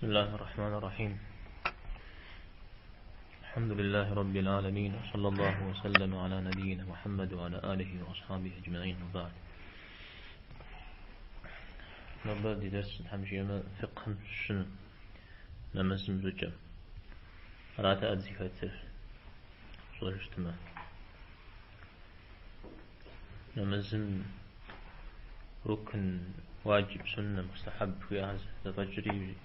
بسم الله الرحمن الرحيم الحمد لله رب العالمين وصلى الله وسلم على نبينا محمد وعلى آله وأصحابه أجمعين وبعد. Нобэ ди дерс Тхьэм жиӏэмэ фикъхым щыщыну нэмэзым и щӏыкӏэм. Арат ар дызыхэтыр пщӏэжу щытмэ. Нэмэзым рукн, уаджиб, суннэ, мустахьэб жиӏэхэр зэфӏэкӏри,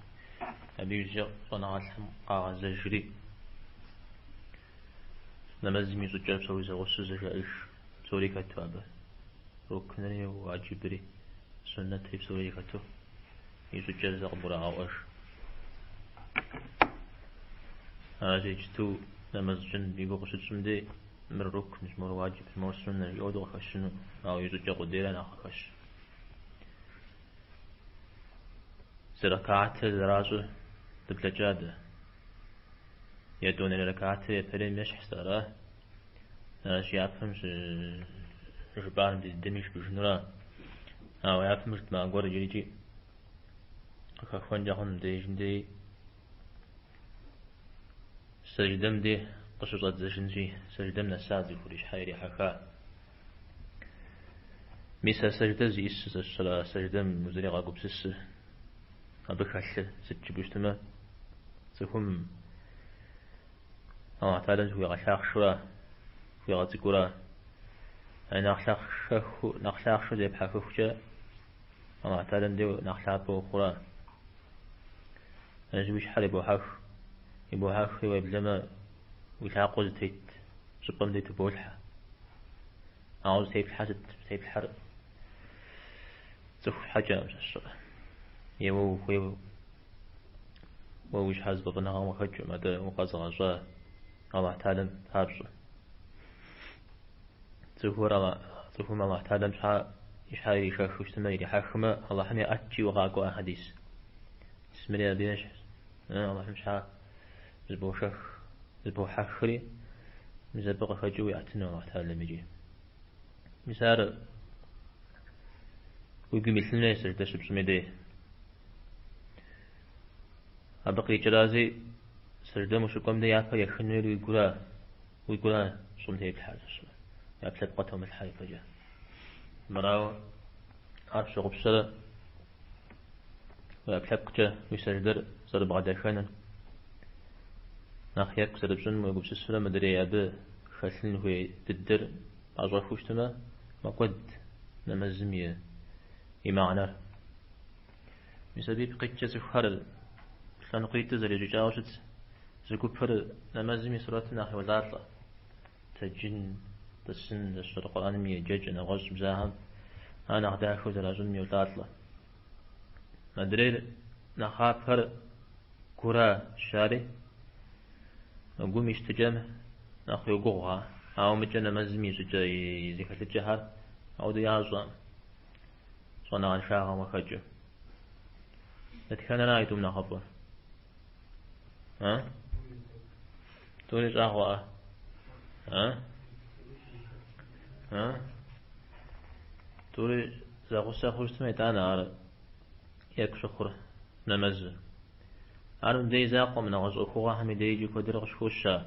абы иужькӏэ щӏэныгъэлӏхэм къагъэзэжри, нэмэзым и щӏыкӏэр псори зэгъусэу зэжаӏэж, псори хэту абы. Рукнри, уаджибри, суннэтри псори хэту и щӏыкӏэр зэ къыбгурагъэӏуэж. Аращи, иджыту нэмэз щӏын и гугъу къыщытщӏым дей, мыр рукнщ, мор уаджибщ, мор суннэ жиӏэу къыхэщыну, ауэ и щӏыкӏэ къудейрэ нэхъ къыхэщ. Зы рэкаатыр зэращӏыр дыблэкӏа дэ. Етӏуанэрей рэкаатыр япэрейм ещхьщ, ара? Аращ япэм щыжыпӏар дыдэми жыпӏэжынура. Ауэ япэм жытӏа гуэр иджырикӏи къыхэхуэнкӏэ хъун мыбдежым дей сэждэм дей къыщыщӏэдзэжынщи, сэждэм нэса цӏыхур и щхьэ ирихьэха. Мис а сэждэр зиӏысыр зэщыра сэждэм узэригъэгупсысыр, абы хэлъыр сыт жыпӏэу щытмэ, цӏыхум Аллахь Тэхьэлам зыхуигъэлъахъшэура, хуигъэцӏыкӏура. Нэхъ лъахъшэху, нэхъ лъахъшэу зепхьэхыхукӏэ Аллахь Тэхьэлам дей нэхъ лъапӏэ ухъура. Аращи, уи щхьэр ибохьэх, ибохьэхри уеблэмэ уи лъакъуэ зытет щӏыпӏэм дей тыболъхьэ. Ауэ зытеплъхьэр сыт? Зытеплъхьэр цӏыху щхьэкӏэкъым щыщыӏэ. Е уэ ухуейуэ уэ уи щхьэ зыфӏэфӏыныгъэм къыхэкӏыу, атӏэ укъэзыгъэщӏа Аллахь Тэхьэлам папщӏэ. Цӏыхур цӏыхум Аллахь Тэхьэлам щхьэ и щхьэ иришэхыу щытмэ, ирихьэхмэ, Аллахьым еӏэт жиӏэу къакӏуэ хьэдис. Мыри абы ещхьщ. Аллахьым щхьэ зыбошэх, зыбохьэхри, мис абы къыхэкӏыу уиӏэтыну Аллахь Тэхьэлам икӏи. Мис ар уи гум илъын хуейщ сэждэ щыпщӏым и дей. Абы къикӏрази, сэждэм ущыкӏуэм дей япэ ехын хуейр уи гура, уи гура щӏым теплъхьэр, ӏэпкълъэпкъыр томылъхьэ ипэкӏэ. Мырауэ ар пщыгъупщэрэ уи ӏэпкълъэпкъкӏэ уи сэждэр зэрыбгъэдэхэныр, нэхъ екӏу зэрыпщӏыным уегупсысурэ мыдрей абы хэлъын хуей дыдэр пӏэщӏэхуу щытмэ, мэкӏуэд нэмэзым и мыхьэнэр. Мис абы ипкъ иткӏэ цӏыхухэр лъэныкъуитӏу зэрищӏыкӏауэ щытщ. Зы гупыр нэмэзым и сурэтым нэхъ йолӏалӏэ. Тэджын, тӏысын, зэщыр Къурӏэным и еджэкӏэ, нэгъуэщӏ бзахэм ар нэхъ дахэу зэращӏыным йолӏалӏэ. Адрейр нэхъапэр гуращ ари, гум и щытыкӏэм нэхъ йогугъу, ауэ мыкӏэ нэмэзым и щӏыкӏэ, и зэхэлъыкӏэхэр ауэдэу ящӏэкъым. Щӏэныгъэншагъэм къыхэкӏыу. Дэтхэнэра а тӏум нэхъыфӏыр? А? Тӏури щӏагъуэӏэ? А? А? Тӏури зэгъусэ хъуу щытмэ, итӏанэ ар екӏу щыхъур нэмэзыр. Ар мыбдей закъуэм, нэгъуэщӏ ӏуэхугъуэхэм и дежи куэдрэ къыщыхощ ар.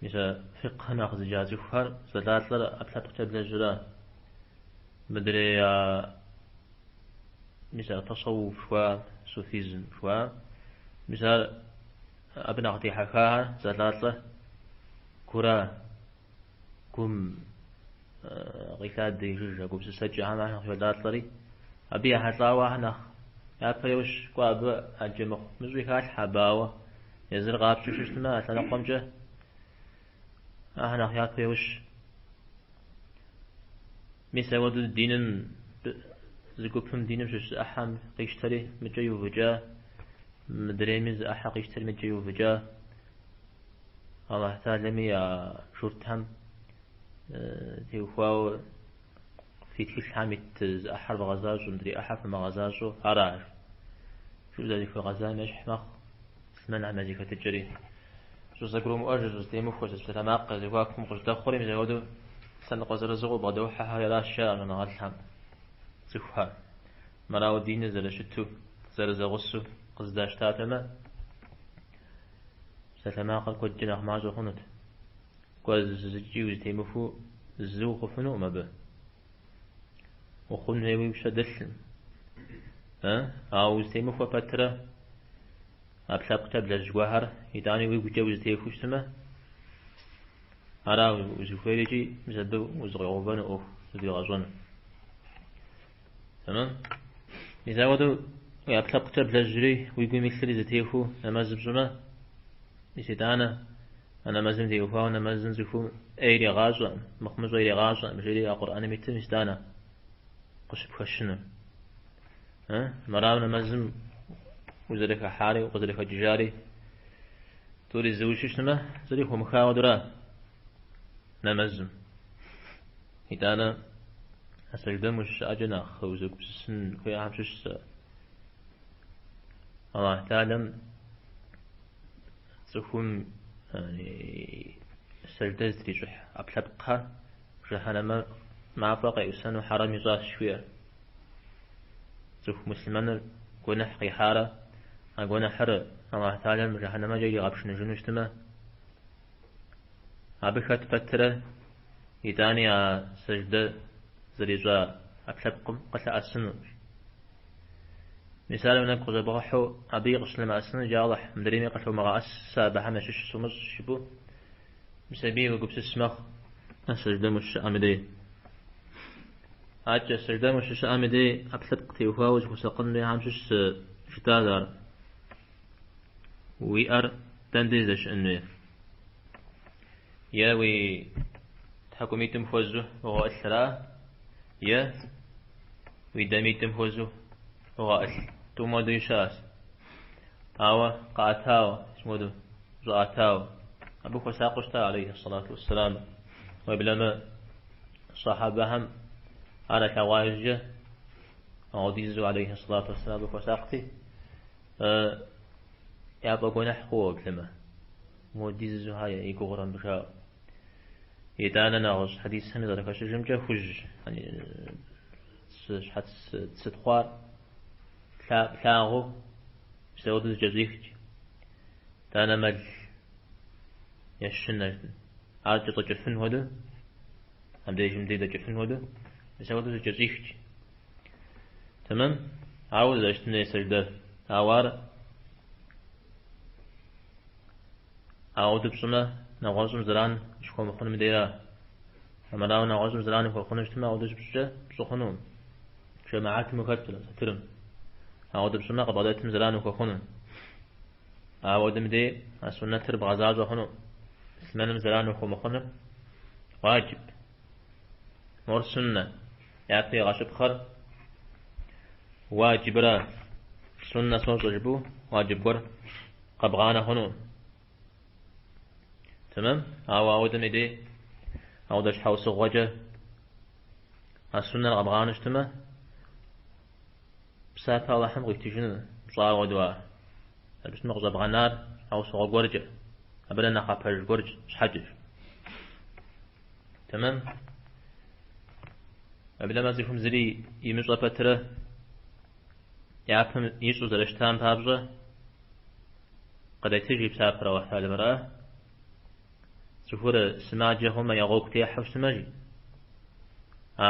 Мис а фикъхэр нэхъ зыджа цӏыхухэр зэлӏалӏэр ӏэпкълъэпкъкӏэ блэжьыра. Мыдрей а мис а тасэуф жыхуаӏэр, суфизм жыхуаӏэр, мис ар абы нэхъ дихьэхахэр зэлӏалӏэр гура, гум къилъадэ ижыж а гупсысэкӏэхэм ахэр нэхъ йолӏалӏэри, абы ехьэлӏауэ ахэр нэхъ япэ йощ, кӏуэ абы ӏэджэ мыхъумыщӏи халъхьэ абы, ауэ езыр къапщтэу щытмэ, а лъэныкъуэмкӏэ ахэр нэхъ япэ йощ. Мис апхуэдэу диным, зы гупым диным щыщ зы ӏыхьэм къищтэри мыкӏэ иувыкӏа, мыдрейми зы ӏыхьэ къищтэри мыкӏэ иувыкӏа. Аллахь Тэхьэлами а журтхэм теухуауэ фи тхылъхэм ит зы ӏыхьэр вгъэзащӏэу, мыдрей ӏыхьэр фымыгъэзащӏэу ара жиӏэу зэрызыхуигъэзам ещхь мэхъу муслъымэнхэм я зэхэтыкӏэри. Щӏызэгурымыӏуэжыр, щӏызэтемыхуэр, зы псалъэмакъ я зэхуакум къыщӏыдэхъуэри мис апхуэдэу лъэныкъуэ зырызыгъуэу бгъэдохьэхэр аращ жаӏэ щӏэныгъэлӏхэм, цӏыхухэр. Мырауэ диныр зэрыщыту, зэрызэгъусэу. къыздащтатэмэ, псалъэмакъыр куэдкӏэ нэхъ мащӏэ хъунут. Кӏуэ зыкӏи узытемыхуэу зы ухъуфынукъым абы. Ухъун хуейуи уи пщэ дэлъым. Ауэ узытемыхуэ пэтрэ ӏэпкълъэпкъкӏэ блэжь гуэрхэр итӏани уигукӏэ узытехуэу щытмэ, ара узыхуейр икӏи мис абы узыкъуигъэувэну ӏуэху зыдигъэщӏэну. Тэмэм? Мис апхуэдэу уи ӏэпкълъэпкъкӏэ блэжьри, уи гум илъри зэтехуэу нэмэз пщӏымэ, мис итӏанэ а нэмэзым теухуауэ нэмэзым цӏыхум ӏей иригъащӏэкъым, мыхъумыщӏэ иригъащӏэкъым, жери а Къурӏэным итым мис итӏанэ къыщыпхэщынур. Мырауэ нэмэзым узэрыхыхьари укъызэрыхэкӏыжари тӏури зыуэ щытмэ, зыри хыумыхауэ дура нэмэзым. Итӏанэ а сэждэм ущыщыӏэкӏэ нэхъ узэгупсысын хуейхэм щыщщ Аллахь Тэхьэлам цӏыхум сэждэ зытрищӏыхь ӏэпкълъэпкъхэр жыхьэнэмэ мафӏэ къеӏусэну хьэрэм ищӏащ жыхуиӏэр. Цӏыху муслъымэныр гуэныхь къихьарэ, а гуэныхьыр Аллахь Тэхьэлам жыхьэнэмэкӏэ иригъэпшыныжыну щытмэ, абы хэт пэтрэ итӏани а сэждэ зэрищӏа ӏэпкълъэпкъым къылъэӏэсыну. Мис ар уи нэгу къыщӏэбгъэхьэу абыи къыслъэмыӏэсыну икӏи Алыхь мыдрейми къылъумыгъэӏэс, сэ абыхэм ящыщ сумыщӏ жыпӏэу, мис абыи уегупсыс мэхъу. Сэждэм ущыщыӏэм и дей. Адэкӏэ сэждэм ущыщыӏэм и дей ӏэпкълъэпкъ теухуауэ узыхуэсакъын хуейхэм щыщ жытӏащ ар. Уи ӏэр дэн дей здэщыӏэн хуейр? Е уи тхьэкӏумитӏым хуэзэу угъэӏылъра, е уи дамитӏым хуэзэу угъэӏылъ. Тӏум хуэдэуи щыӏэщ. Ауэ къэӏэтауэ, сыт хуэдэу, щӏэӏэтауэ. Абы хуэсакъыу щыта, алейхи сэлату уэсселам. Уеблэмэ, сахьабэхэм ар ялъэгъуа иужькӏэ, апхуэдизу, алейхи сэлату уэсселам, абы хуэсакъти, яфӏэгуэныхь хъууэ уеблэмэ. Модизу хьэ и гугъурэ мыбы жаӏэу. Итӏанэ нэгъуэщӏ хьэдисхэми зэрыхэщыжымкӏэ хужь, щхьэц цы тхъуар плъагъуу мис апхуэдэу зыкӏэщӏихт. Итӏанэ мэл е щынэ ар кӏэщӏэкӏыфын хуэдэу, абдежым дей дэкӏыфын хуэдэу, мис апхуэдэу зыкӏэщӏихт. Тэмэм? Ауэ зэрыщытын хуей сэждэр. Ауэ ар Ауэдэу пщӏымэ, нэгъуэщӏым зэран ущыхуэмыхъуным дейра. Армырауэ нэгъуэщӏым зэран ухуэхъуну щытмэ, ауэдэу щыпщӏкӏэ пщӏы хъунукъым. Жэмыхьэтым ухэту, сатырым. Ауэдэу пщӏымэ, къыбгъэдэтым зэран ухуэхъуну. Ауэдэм дей а суннэтыр бгъэзащӏэ хъуну. Муслъымэным зэран ухуэмыхъуныр уаджиб. Мор суннэ. Япэ игъэщыпхъэр уаджибра. Суннэ сощӏэ жыпӏэу уаджиб гуэр къэбгъанэ хъуну. Тэмэм? Ауэ ауэдэм и дей, ауэдэ щхьэусыгъуэкӏэ а суннэр къэбгъанэу щытмэ, псапэ Алыхьым къуитыжыну пщӏауэ хуэдэу ар. Абы щытмэ къыщӏэбгъэнар щхьэусыгъуэ гуэркӏэ, абырэ нэхъапэж гуэр щхьэкӏэщ. Тэмэм? Уеблэмэ цӏыхум зыри имыщӏэ пэтрэ япэм ищӏу зэрыщытам папщӏэ къретыж и псапэр Алыхь Тэхьэлам, ара? Цӏыхур сымаджэ хъумэ е гъуэгу техьэу щытмэ, жи. А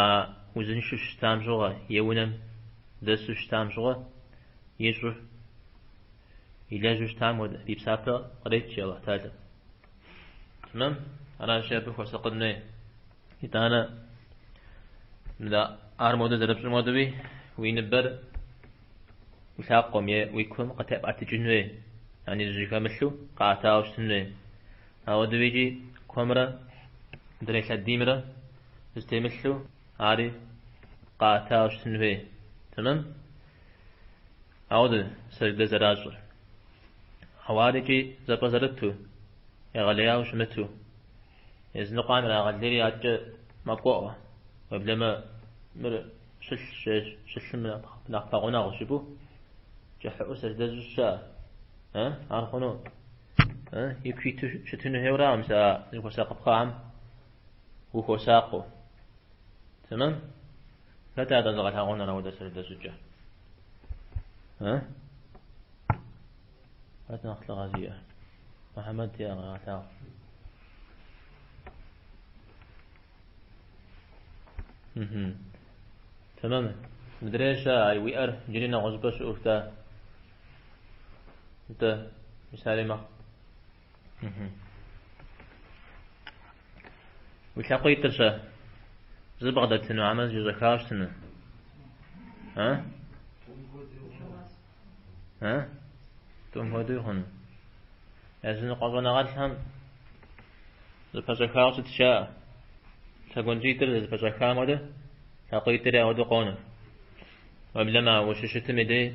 узыншэу щытам щыгъуэ е унэм дэсу щытам щыгъуэ ищӏу илэжьу щытам хуэдэ и псапэ кърет, жи Алыхь Тэхьэлам. Тэмэм? Аращи, абы хуэсакъын хуей. Итӏанэ, мыдэ ар модэ зэрыпщӏым хуэдэуи, уи ныбэр уи лъакъуэм е уи кум къытепӏэтыкӏын хуей, яни жьы хэмылъу къэӏэтауэ щытын хуей. Ауэдэу икӏи куэмрэ мыдрей лъэдиймрэ зытемылъу ари къэӏэтауэ щытын хуей. Тэмэм? Ауэдэ сэждэ зэращӏыр. Ауэ ар икӏи зэпӏэзэрыту, егъэлеяуэ щымыту. Языныкъуэм ирагъэлейри адэкӏэ мэкӏуэӏуэ. Уеблэмэ мыр щылъщ, щылъым нэхъ пэгъунэгъущ жыпӏэу кӏыхьыӏуэу сэждэ зыщӏ щыӏэ. Ар хъуну ику иту щытыну хуейуэра, мис а зыхуэсакъыпхъэхэм ухуэсакъыу. Тэмэм? Хэт атӏэ зыгъэлъагъуэнур ауэдэ сэждэ щӏыкӏэ? Хэт нэхъ лӏыгъэ зиӏэр? Мухьэмэд и ӏэ къегъэлъагъу. Тэмэм. Мыдрей-щэ, а уи ӏэр иджыри нэгъуэщӏыпӏэ щыӏэу щыта? Нтӏэ, мис ари мэхъу. Уи лъакъуитӏыр-щэ? Зы бгъэдэтыну, хьэмэ зэкӏэщӏэхауэ щытыну? А? А? Тӏум хуэдэуи хъуну. Языныкъуэ щӏэныгъэлӏхэм зэпэщӏэхауэ щыт жаӏэ. Лъэгуанжьитӏыр зэпэщӏэхам хуэдэ, лъакъуитӏри апхуэдэу къонэ. Уеблэмэ, ущыщытым и дей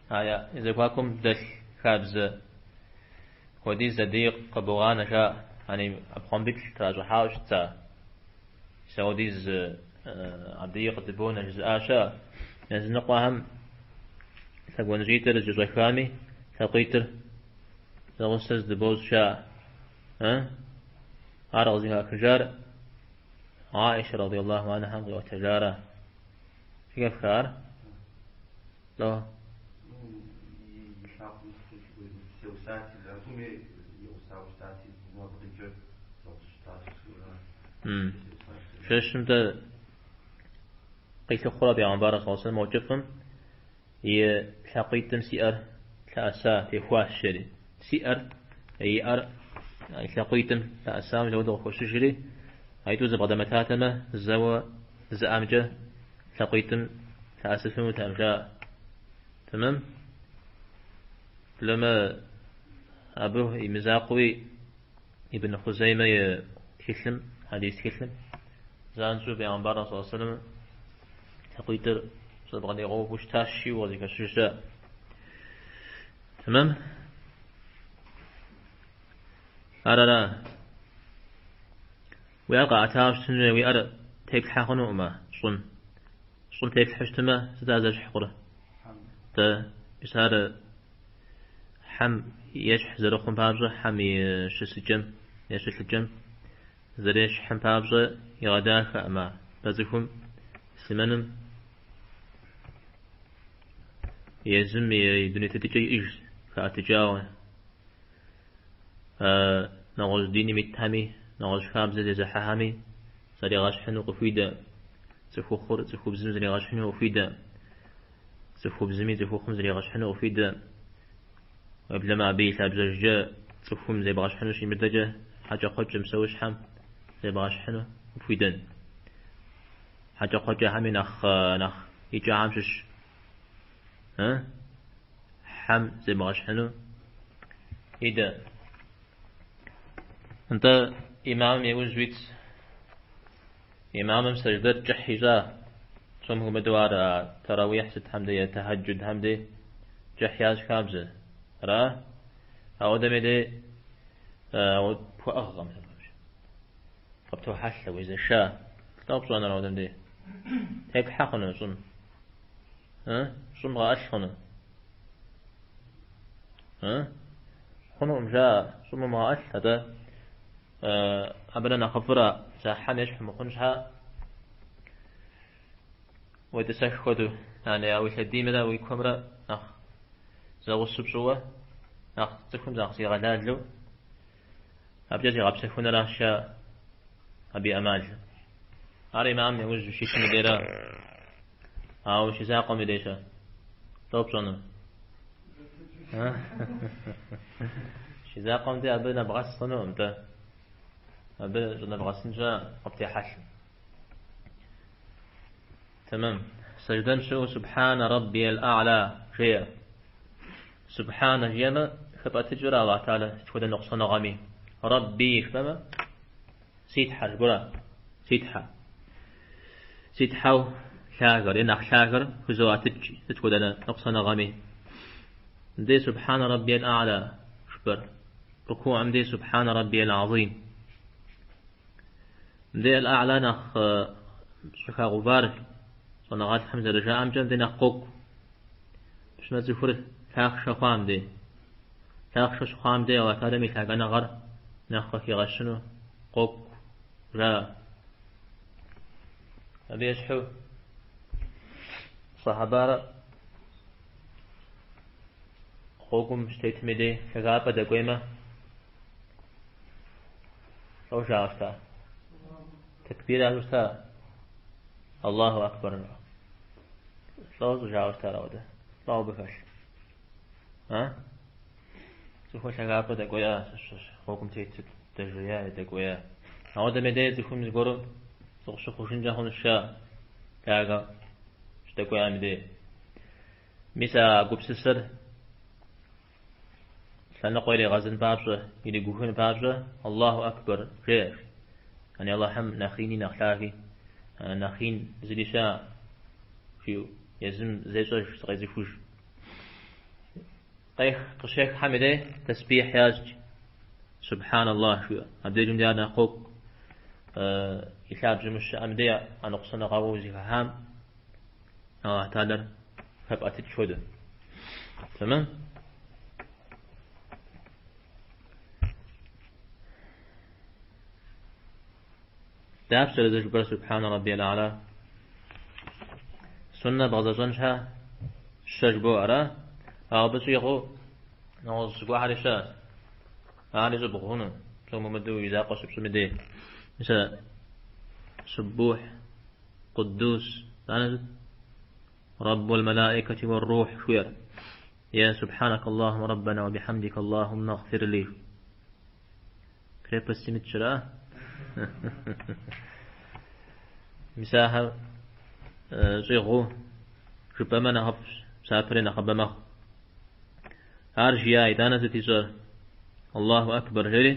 а я зэхуакум дэлъ хабзэ хуэдиз абыи къыбогъанэ жаӏэ, яни ӏэпхъуамбиплӏ тращӏыхьауэ щыта. Мис апхуэдиз абыи къыдыбонэ жызыӏа щыӏэ. Языныкъуэхэм лъэгуанжьитӏыр зэкӏэщӏэхами, лъакъуитӏыр зэгъусэ зэдыбощӏ жаӏэ. Ар къызыхахыжар Аиша радиаллаху анхьам къиӏуэтэжара. Зэхэфха ар? Лӏо? Жэщым-тӏэ къилъыхъуэрэ Пейгъэмбар саллаллаху алейхи ва сэллэм мо кӏыфӏым и лъакъуитӏым си ӏэр лъэӏэса техуащ жери. Си ӏэр, и ӏэр и лъакъуитӏым лъэӏэсауэ мис апхуэдэу къыхощыжри, аитӏу зэбгъэдэмытатэмэ, зэуэ зы ӏэмкӏэ лъакъуитӏым лъэӏэсыфынутэкъым, жаӏэ. Тэмэм? Блэмэ, абы и мызакъуэуи Ибн Хъузеймэ и тхылъым, хьэдис тхылъым, занщӏэу Пейгъэмбар саллаллаху алейхи ва сэллэм лъакъуитӏыр зэбгъэдигъэувэу щытащ жиӏэу къызыхэщыж щыӏэ. Тэмэм? Ар ара? Уи ӏэр къэӏэтауэ щытын хуей, уи ӏэр теплъхьэ хъунукъымэ щӏым. Щӏым теплъхьэу щытмэ, сыт ар зэщхь хъур? Дэ, мис ар хьэм ещхь зэрыхъум папщӏэ, хьэм и щысыкӏэм е щылъыкӏэм зэрещхьым папщӏэ игъэдахэкъым ар. Дэ цӏыхум муслъымэным езым и дуней тетыкӏэ иӏэжщ, хэӏэтыкӏауэ. Нэгъуэщӏ диным итхэми, нэгъуэщӏ хабзэ зезыхьэхэми заригъэщхьыну къыхуидэ. Цӏыхухъур цӏыхубзым зригъэщхьыну къыхуидэ. Цӏыхубзми цӏыхухъум зригъэщхьыну къыхуидэ. Уеблэмэ абы и лъабжьэжкӏэ цӏыхум зебгъэщхьыну щимыдэкӏэ, хьэкӏэкхъуэкӏэм, псэущхьэм зебгъэщхьыну къыпхуидэн. Хьэкӏэкхъуэкӏэхэми нэхъ нэхъ икӏахэм щыщ. Хьэм зебгъэщхьыну идэ. Нтӏэ, имамым иужь уитщ. Имамым сэждэр кӏыхь ищӏа. Псом хуэмыдэу ар тарауихь сытхэм дей е тэхьэджудхэм дей кӏыхь ящӏ хабзэ. Ара? Ауэдэм и дей пхуэӏыгъкъым. Къыптохьэлъэ, уезэша. Лӏо пщӏэнур ауэдэм дей? Теплъхьэ хъуну щӏым? Щӏым бгъэӏэлъ хъуну? Хъунукъым жаӏэ, щӏым умыгъэӏэлъ, атӏэ абы нэ нэхъыфӏыр а хьэм ещхь мыхъун щхьа уетӏысэх хуэдэу, яни а уи лъэдиймрэ уи куэмрэ нэхъ зэгъусэу пщӏыуэ, нэхъ цӏыхум нэхъ зигъэлалэу, абыкӏэ зигъэпсэхуныращ жаӏэ абы и ӏэмал. Ар имамым иужь ущитым и дейра, ауэ ущизакъуэм и дей-щэ? Лӏо пщӏэнур? Щизакъуэм дей абы нэбгъэс хъунукъым, тӏэ. Абы щӏынэбгъэсын щыӏэ къыптехьэлъым. Тэмэм. Сэждэм щыӏэу Субхьанэ Раббиял А'ла жеӏэ. Субхьанэ жиӏэмэ, хэпӏэтыкӏыр Аллахь Тэхьэлэ сыт хуэдэ ныкъусаныгъэми. Рабби жыпӏэмэ, си Тхьэ жыпӏэра? Си Тхьэ. Си Тхьэу лъагэр е нэхъ лъагэр хузоӏэтыкӏ сыт хуэдэ ныкъусаныгъэми. Мыдей Субхьанэ Раббиял А'ла жыпӏэр. Рукуӏым дей Субхьанэ Раббиял Азим. Мыдей Аль-А'ла нэхъ щӏыхагъэувар щӏэныгъэлӏхэм зэрыжаӏэмкӏэ мыдей нэхъ къокӏу. Пщымэ цӏыхур лъахъшэ хъуа мыдей. Лъахъшэ щыхъуам дей Аллахь Тэхьэлэм и лъагэныгъэр нэхъ къыхигъэщыну къокӏу, жаӏэ. Абы ещхьу сэхьэбарэ. Гъуэгум щытетым и дей лъагапӏэ дэкӏуеймэ, лӏо жаӏэу щыта? Тэкбир ящӏу щыта? Аллаху акбар. Лӏо щӏыжаӏэу щытар ауэдэ? Лӏо абы хэлъ? А? Цӏыхур лъагапӏэ дэкӏуея, гъуэгум тету дэжея е дэкӏуея. Ауэдэм и дей цӏыхум зыгуэру зыкъыщыхъужынкӏэ хъунущ жаӏэ, лъагэ щыдэкӏуеям и дей. Мис а гупсысэр лъэныкъуэ иригъэзын папщӏэ, иригухын папщӏэ, Аллаху Акбар жеӏэ. Яни Аллахьым нэхъ ини нэхъ лъаги, нэхъ ин зыри щыӏэ, жиӏэу езым зещӏэж, зыкъецӏыхуж. Къех, къыщеххэм и дей тэсбихь ящӏ, Субхьан Аллах жиӏэу. Абдежым дей ар нэхъ къокӏу. И лъабжьэм ущыӏэм дей а ныкъусаныгъэуэ узыхыхьам Аллахь Тэхьэлэр хэпӏэтыкӏ хуэдэ. Тэмэм? Дапщэрэ зэрыжыпӏэр Субхьанэ Раббиял А'ла? Суннэ бгъэзэщӏэн щхьэ щэ жыбоӏэ, ара? Ауэ абы щӏигъуу нэгъуэщӏ зыгуэрхэри щыӏэщ. Ари щӏыбгъу хъуну, псом хуэмыдэу уи закъуэ щыпщӏым и дей. Мис а Суббухь, Къуддус, итӏанэ сыт? Раббул малаикати уэр рухь жыхуиӏэр. Е Субхьанак Аллахумэ Раббана уа бихьэмдика Аллахуммэ гъфир ли. Крепостым итщ, ара? Мис ахэр щӏигъуу жыпӏэмэ нэхъыфӏщ, псапэри нэхъыбэ мэхъу. Ар жиӏа, итӏанэ сыт ищӏэр? Аллаху акбар жери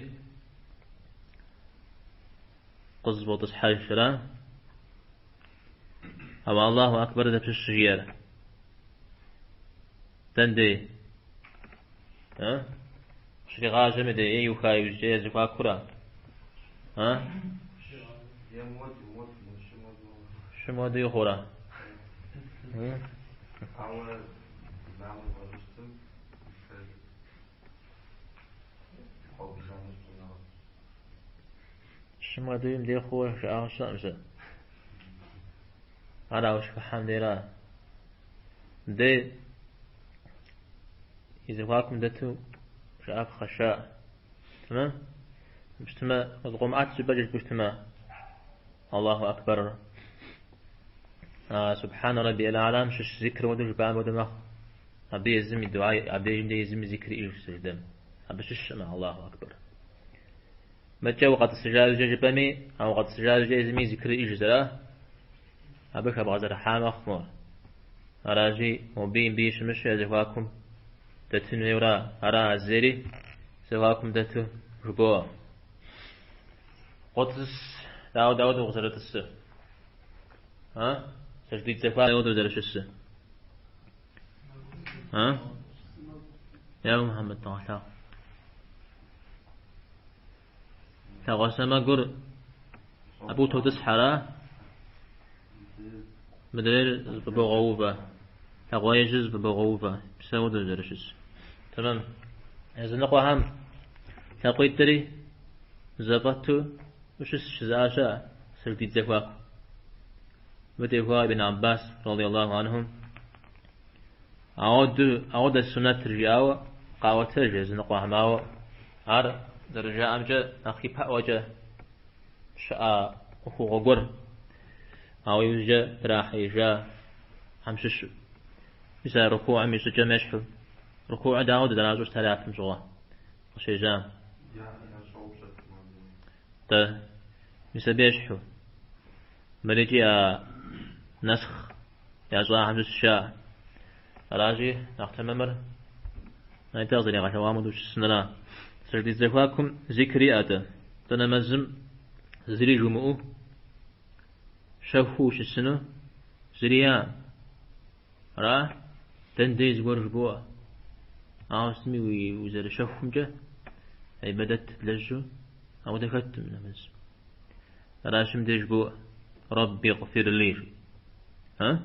къызэфӏотӏысхьэж, ара? Ауэ Аллаху акбар дапщэщ щыжиӏэр? Дэн дей? А? Щригъажьэм и дей, е иуха иужькӏэ, е зэхуакура? А? Щым хуэдэу ихъура? Ауэ ӏимамыр бгъэдыщытым Щым хуэдэу им дей хъууэ жаӏауэ щыӏэм сэ. Ар ауэ щыхыхьэм дейра? Мыдей и зэхуакум дэту жыӏэпхъэ щыӏэ. Тэмэм? Щытмэ, зыкъомыӏэт щӏыпӏэкӏэ жыпӏэу щытмэ, Аллаху Акбар. Субхьанэ Раббиял А'лам щыщ зикр хуэдэу жыпӏам хуэдэу мэхъу. Абы езым и дуа, абдежым дей езым и зикр иӏэжщ сэждэм. Абы щыщкъым Аллаху Акбар. Мыдэкӏэ укъэтӏысыжа иужькӏэ жыпӏэми, а укъэтӏысыжа иужькӏэ езым и зикр иӏэжщ, ара? Абы хэбгъэзэрыхьа мэхъу мор. Аращи, мобыи мыбыи щымыщу я зэхуакум дэтын хуейуэра? Ара а зейри зэхуакум дэту жыбоӏэ. Къотӏыс, дауэ дауэдэу укъызэрытӏысыр? А? Сэждитӏ зэхуаку дауэдэу зэрыщысыр? А? Я Мухьэммэд дыгъэлъагъу. Лъакъуэ сэмэгур абы утотӏысхьэ, ара? Мыдрейр зыфӏыбогъэувэ. Лъакъуэ ижьыр зыфӏыбогъэувэ. Мис ауэдэу зэрыщыс. Тэмэм. Языныкъуэхэм лъакъуитӏри зэфӏэту ущысщ жызыӏа щыӏэ, сэждитӏ зэхуаку. Мыбы теухуауэ Ибн Аббас, радиаллаху анхум, ауэдэ суннэтыр жиӏауэ къаӏуэтэж языныкъуэхэм, ауэ ар зэрыжаӏэмкӏэ нэхъ ипэӏуэкӏэ щыӏа ӏуэхугъуэ гуэр, ауэ иужькӏэ драхьеижахэм щыщу. Мис а рукуӏым и щӏыкӏэм ещхьу. Рукуӏыр дауэ дызэращӏу щытар япэм щыгъуэ къыщежьам? Тӏэ, мис абы ещхьу. Мыр икӏи а нэсхъ ящӏахэм щыщ жаӏэ. Аращи, нэхъ тэмэмыр найтӏэ къызэригъэлъэгъуам хуэдэу щысынра. Сэждитӏ зэхуакум зикр иӏэ-тӏэ. Тӏэ нэмэзым зыри жумыӏэу щэхуу ущысыну зыри яӏэм. Ара? Дэн дей зыгуэр жыбоӏэ. Ауэ сытми узэрыщэхумкӏэ ибадэт блэжьу ауэдэ хэткъым нэмэз. Аращи, мыбдеж жыбоӏэ, Рабби гъфир ли. А?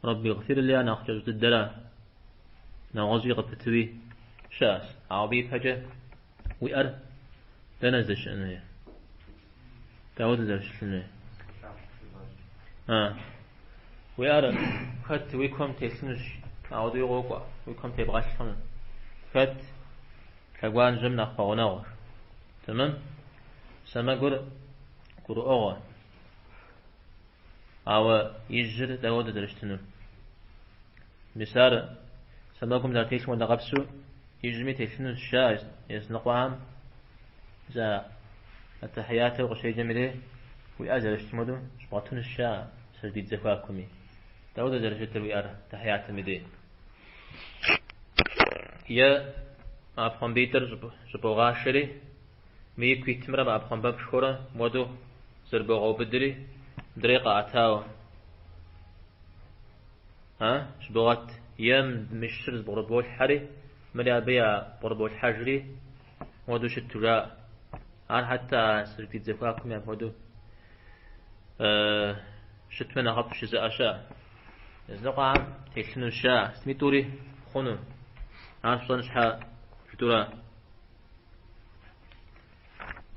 Рабби гъфир ли ар нэхъ кӏэщӏ дыдэра? Нэгъуэщӏи къыпытуи щыӏэщ. Ауэ абы ипэкӏэ уи ӏэр дэнэ здэщыӏэн хуейр? Дауэ зэрыщылъын хуейр? А. Уи ӏэр хэт уи куэм телъынущ, ауэдэуи къокӏуэ, уи куэм тебгъэлъ хъуну. Хэт лъэгуанжьэм нэхъ пэгъунэгъущ. Тэмэм? Сэмэгур гурыӏуэгъуэ. Ауэ ижьыр дауэдэ зэрыщытынур? Мис ар сэмэгум зэрытелъым хуэдэ къабзэу ижьми телъынущ жаӏэ языныкъуэхэм зы аттахьиятыр къыщеджэм и дей уи ӏэр зэрыщытым хуэдэу щыбгъэтынущ жаӏэ сэждитӏ зэхуакуми. Дауэдэ зэрыщытыр уи ӏэр аттахьиятым и дей? Е ӏэпхъуамбитӏыр щӏыбогъашэри, мы ику итымрэ мы ӏэпхъуамбэпшхуэрэ муэдэу зэрыбогъэубыдри, мыдрей къэӏэтауэ. А? Щыбогъэт. Е мы щыр зыбгъурыболъхьэри, мыри абы ябгъурыболъхьэжри, муэдэу щыту жаӏэ. Ар хьэтэ а сэждитӏ зэхуакуми апхуэдэу щытмэ нэхъыфӏ жызыӏэ щыӏэ. Языныкъуэхэм телъыну жаӏэ, сытми тӏури хъуну. Ар фщӏэн щхьэ жытӏэура.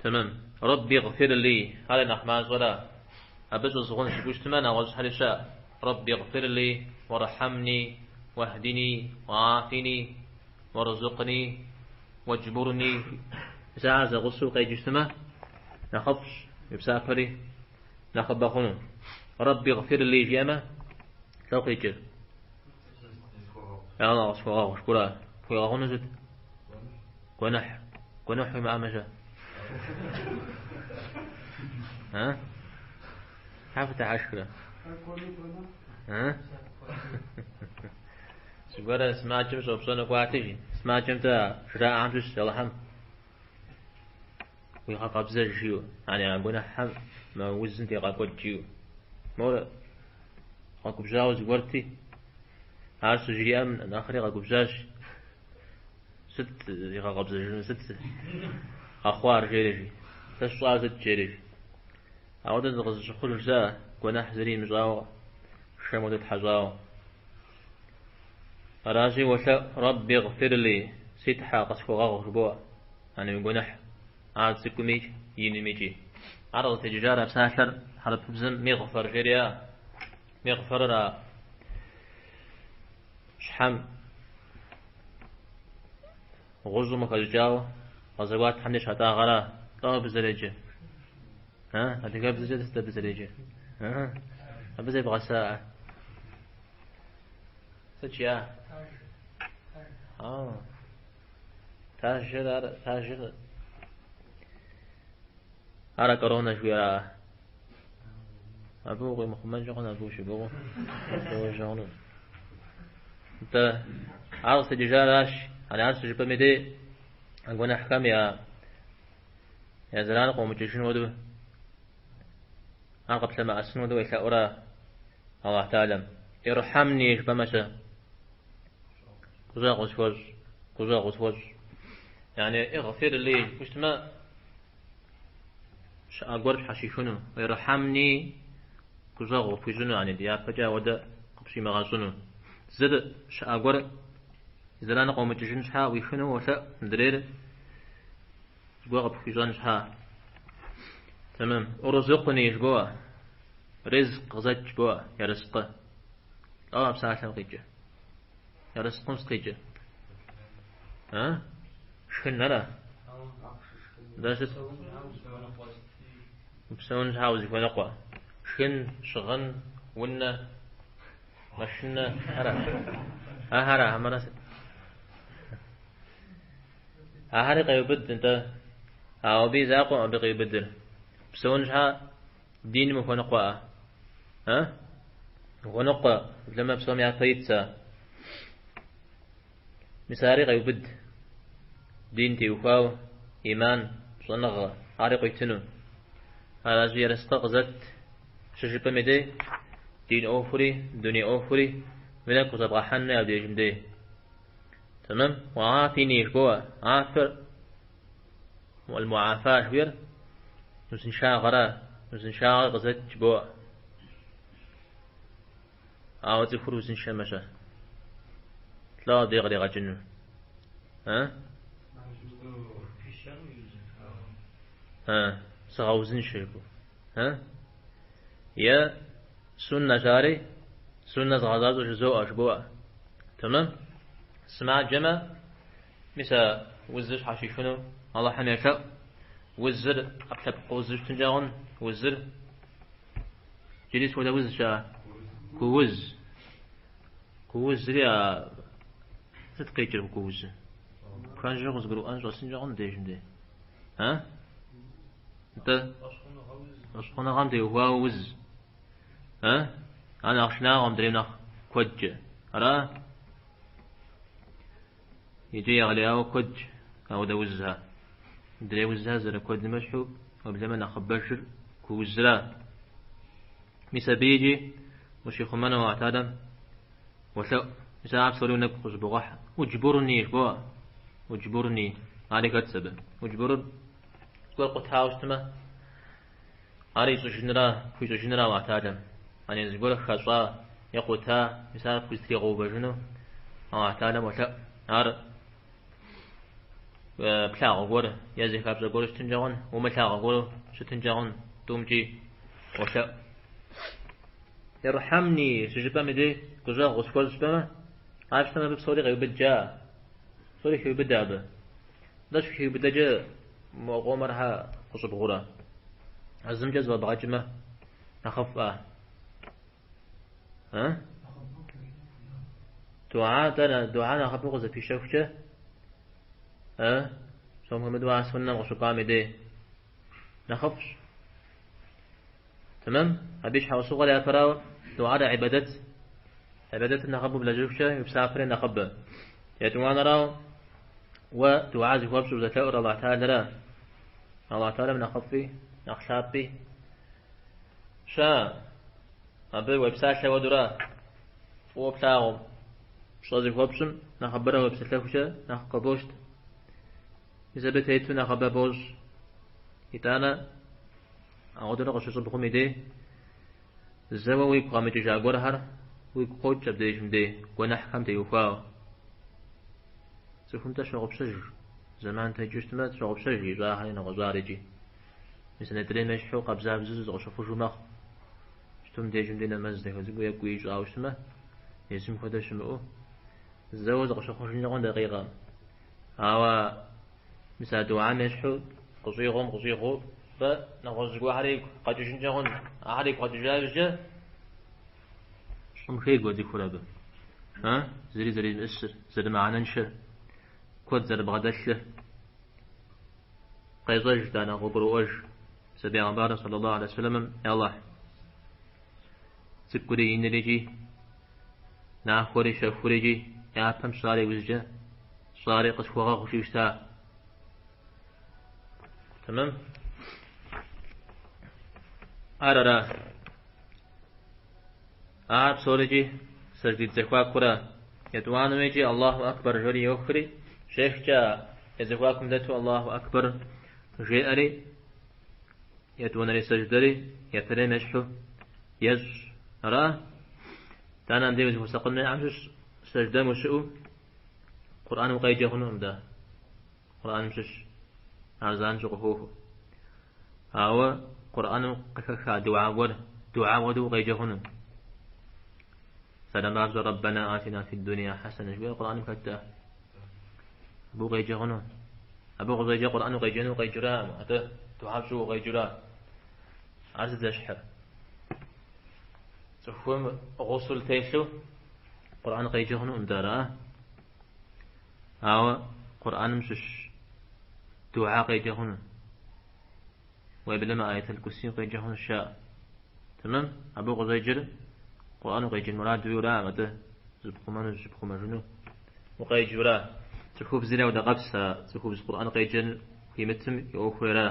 Тэмэм. Рэбби гъфир ли, ар нэхъ мащӏэра. Абы щӏызгъун жыпӏэу щытмэ, нэгъуэщӏхэри щыӏэ. Рэбби гъфир ли, уэрхьэмни, уэхдини, уафини, уэрзукъни, уэджбурни. Мис ахэр зэгъусэу къеджэу щытмэ, нэхъыфӏщ, уи псапэри нэхъыбэ хъуну. Рэбби гъфир ли жиӏэмэ, лӏо къикӏыр? Я Аллах, къысхуэгъэгъу, жыпӏэура. Пхуигъэгъуну сыт? Гуэныхь. Гуэныхь уимыӏэмэ-щэ? А? Хьэ фыдыхьэшхрэ? А? Зыгуэрэ сымаджэм щӏэупщӏэну кӏуати, жи. Сымаджэм-тӏэ жраӏэхэм щыщ Алыхьым уигъэкъэбзэж жиӏэу. Яни а гуэныхьхэм мы узым дегъэкӏуэд жиӏэу. Мор къэгубжьауэ зыгуэрти, ар щыжриӏэм нэхъри къэгубжьащ. Сыт игъэкъэбзэжыну, сыт къэхъуар, жери жи. Сэ сщӏар сыт, жери жи. Ауэдэ зыкъызыщыхъуж щыӏэ, гуэныхь зыри имыщӏауэ, шэм хуэдэу тхьэщӏауэ. Аращи, уолъэӏу, Рэбби гъфир ли, си Тхьэ, къысхуэгъэгъу, жыбоӏэ, яни уи гуэныхь, ар цӏыкӏуми инымикӏи. Ар къызытекӏыжар а псалъэр хьэрыпыбзэм мигъфэр жери а. Мигъфэрыр а щхьэм гъущӏым къыхэщӏыкӏауэ гъэзэуатхэм деж щатӏагъэра. Лӏо абы зэреджэ? А, адыгэбзэкӏэ сыт абы зэреджэ? А, абы зебгъэса? Сыт жиӏа? А, тажыр ар, тажыр ара корона жыхуиӏэра? Абы укъимыхъумэнкӏэ хъун, абы ущыгугъыу хъуну. Нтӏэ, ар къызытекӏыжаращ, ар щыжыпӏэм и дей а гуэныхьхэм я я зэран къыумыкӏыжын хуэдэу, ар къыплъэмыӏэсын хуэдэу уелъэӏура Аллахь Тэхьэлам. Ирхьэмни жыпӏэмэ-щэ? Гущӏэгъу къысхуэщӏ, гущӏэгъу къысхуэщӏ. Яни игъфир ли жыпӏэу щытмэ, щыӏэ гуэр пщхьэщихыну, ирхьэмни гущӏэгъу къыпхуищӏыну, яни дяпэкӏэ ауэдэ къыпщимыгъэщӏыну. Зыр щыӏэ гуэр зэран къыумыкӏыжын щхьа ӏуихыну уолъэӏу, мыдрейр зыгуэр къыпхуищӏэн щхьа. Тэмэм. Урзукъни жыбоӏэ, ризкъ къызэт жыбоӏэ, ерыскъы. Лӏо а псалъэм къикӏыр? Ерыскъым сыт къикӏыр? А? Шхын ара? Дэ сыт? Упсэун щхьа узыхуэныкъуэ. Шхын, щыгъын, унэ, машинэ, ара? Ахэр хьэмэрэ сыт? Ахэри къеубыд, нтӏэ. Ауэ абы и закъуэкъым абы къиубыдыр. Псэун щхьа диным ухуэныкъуэӏэ? А? Ухуэныкъуэ, уеблэмэ псом япэ итщ ар. Мис ари къеубыд. Дин теухуауэ, иман, щӏэныгъэ, ари къуитыну. Аращи, ерыскъы къызэт щыжыпӏэм и дей, дин ӏуэхури, дуней ӏуэхури уи нэгу къыщӏэбгъэхьэн хуей абдежым дей. Тэмэм? Уафини жыбоӏэ. Афэр аль-муафа жыхуиӏэр узыншагъэра, узыншагъэр къызэт жыбоӏэ. Ауэ цӏыхур узыншэмэ-щэ? Лӏо абы къригъэкӏыну? А? А, сыгъэузыншэ жыпӏэу. А? Е суннэщ ари, суннэ згъэзащӏэу жызоӏэ жыбоӏэ. Тэмэм? Сымаджэмэ, Мис а узыр щхьэщихыну Алыхьым елъэӏу. Узыр ӏэпкълъэпкъ узу щытынкӏэ хъун, узыр иджыри сыт хуэдэ уз щыӏэ? Гууз. Гуузри а сыт къикӏыр гуузыр? Пхэнжыр къызгурыӏуэн щӏэсынкӏэ хъун дежым де. А? Нтӏэ? Фӏэщхъуныгъэм теухуауэ уз. А? Ар нэхъ шынагъуэ мыдрейм нэхъ куэдкӏэ. Ара? Иджы егъэлеяуэ куэдщ ауэдэ узхэр. Мыдрей узхэр зэрыкуэдым ещхьу, уеблэмэ нэхъыбэжыр гуузра. Мис абы икӏи ущихъумэну Аллахь Тэхьэлам уолъэӏу. Мис ар псори уи нэгу къыщӏыбогъэхьэ. Уджбурни жыбоӏэ. Уджбурни. Ари хэтщ абы. Уджбурыр зыгуэр къутауэ щытмэ, ар ищӏыжынра, пхуищӏыжынра Аллахь Тэхьэлам. Ани зыгуэр хэщӏа е къута, мис ар пхузэтригъэувэжыну Аллахь Тэхьэлам уолъэӏу. Ар плъагъу гуэр е зыхэпщӏэ гуэру щытынкӏэ хъун, умылъагъу гуэру щытынкӏэ хъун, тӏумкӏи уолъэӏу. Ирхьэмни щыжыпӏэм и дей гущӏэгъу къысхуэщӏ жыпӏэмэ, ар щытмэ абы псори къеубыд жаӏэ. Псори хеубыдэ абы. Нтӏэ щыхиубыдэкӏэ мо къомыр хьэ къыщӏыбгъурэ? А зымкӏэ зэфӏэбгъэкӏмэ, нэхъыфӏа? А? Дуа, тӏэ, дуа нэхъыбэу къызэпищэхукӏэ, а? Псом хуэмыдэу ар суннэм къыщыкӏуам и дей нэхъыфӏщ. Тэмэм? Абы и щхьэусыгъуэр япэрауэ, дуар гьибадэт. Гьибадэтыр нэхъыбэу блэжьыхукӏэ, уи псапэри нэхъыбэ. Етӏуанэрауэ, уэ дуа зыхуэпщӏу узэлъэӏур Аллахь Тэхьэлара. Аллахь Тэхьэлэм нэхъыфӏи, нэхъ лъапӏи щыӏэ. Абы уепсалъэ хуэдэура, фӏыуэ плъагъум, пщӏэ зыхуэпщӏым нэхъыбэрэ уепсэлъэхукӏэ нэхъ къыбощт. Мис абы тету нэхъыбэ бощӏ. Итӏанэ Ауэдурэ къыщыщӏыбгъум и дей, зэуэ уигу къэмыкӏыжа гуэрхэр уигу къокӏ абдежым дей, гуэныхьхэм теухуауэ. Цӏыхум-тӏэ щогъупщэж, зэман текӏыу щытмэ, щогъупщэж ищӏахэри нэгъуэщӏар икӏи. Мис а нетӏрейм ещхьу къабзабзэу зыкъыщыхъужу мэхъу. Щытум дежым дей нэмэз дахэ цӏыкӏуу екӏуу ищӏауэ щытмэ, езым хуэдэ щымыӏэу, зэуэ зыкъыщыхъужынкӏэ хъун дакъикъэм. Ауэ Мис а дуам ещхьу къыщӏигъум къыщӏигъуурэ нэгъуэщӏ зыгуэрхэр игу къэкӏыжынкӏэ хъун. Ахэр игу къэкӏыжа иужькӏэ щӏым хегуэ цӏыхур абы. А? Зыри зэримыӏысыр, зэрымыхьэнэншэр, куэд зэрыбгъэдэлъыр къещӏэж итӏанэ къыгуроӏуэж. Мис а бегъымбарым саллаллаху алейхи вассаламым, Я Аллахь, цӏыкӏури инри икӏи, нахуэри щэхури икӏи, япэм сщӏари иужькӏэ сщӏари къысхуэгъэгъу жиӏэу щыта. Тэмэм? Ар ара? Ар псорикӏи сэждитӏ зэхуакура? Етӏуанэу икӏи Аллаху Акбар жери йохри, щехкӏэ я зэхуакум дэту Аллаху Акбар жеӏэри, етӏуанэрей сэждэри япэрейм ещхьу ещӏ. Ара? Итӏанэ абдей узыхуэсакъын хуейхэм щыщ сэждэм ущыӏэу Къурӏэн укъеджэ хъунукъым дэ. Къурӏэным щыщ ар занщӏэу къыхохуэ. Ауэ Къурӏэным къыхэха дуа гуэр, дуа хуэдэу укъеджэ хъуну. Псалъэм папщӏэ Рэббэна атина фи дунья хьэсэнэ жыхуиӏэр Къурӏэным хэт дэ. Абы укъеджэ хъуну. Абы укъыщӏеджэ Къурӏэн укъеджэну укъеджэракъым, атӏэ дуа пщӏыуэ укъеджэра. Ар сыт зэщхьыр? Цӏыхум гъусул телъу Къурӏэн къеджэ хъунукъым дэ, ара? Ауэ Къурӏэным щыщ дуа къеджэ хъуну. Уеблэмэ Аят аль-Курсийм къеджэ хъуну щыӏэ. Тэмэм? Абы укъыщӏеджэр Къурӏэн укъеджэн мурад уиӏэураӏым, атӏэ зыпхъумэну, зыщыпхъумэжыну укъеджэура. Цӏыхубзри ауэдэ къабзэ, цӏыхубз Къурӏэн къеджэн хуимытым и ӏуэхур ара.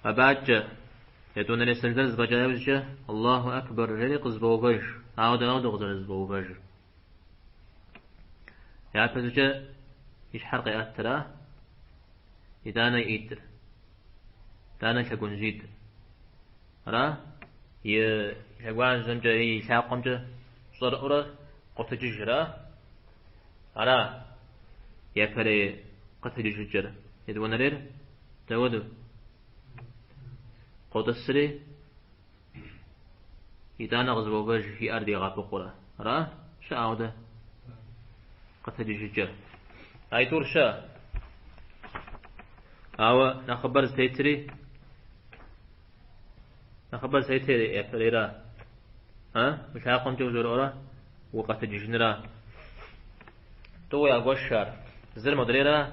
Абы адэкӏэ етӏуанэрей сэждэр зэфӏэкӏа иужькӏэ Аллаху Акбар жери къызэфӏоувэж. Ауэ дауэ къызэрызэфӏэувэжыр? Япэщӏыкӏэ и щхьэр къеӏэтра, итӏанэ и ӏитӏыр, итӏанэ лъэгуанжьитӏыр. Ара? И лъэгуанжьэмкӏэ, и лъакъуэмкӏэ щӏэрыӏэурэ къотэджыжра? Ара япэрей къэтэджыжыкӏэр? Етӏуанэрейр дауэду? Къотӏысри, итӏанэ къызэфӏоувэж и ӏэр дигъэпыкъурэ. Ара? Щыӏэ ауэдэ? къэтэджыжыкӏэр. Аитӏур щыӏэ. Ауэ нэхъыбэр зытетри, нэхъыбэр зытетыр япэрейра. А? Уи лъакъуэмкӏэ узэрыӏуэрэ укъэтэджыжыныра. Тӏууэ ягуэш ар. Зыр модрейра,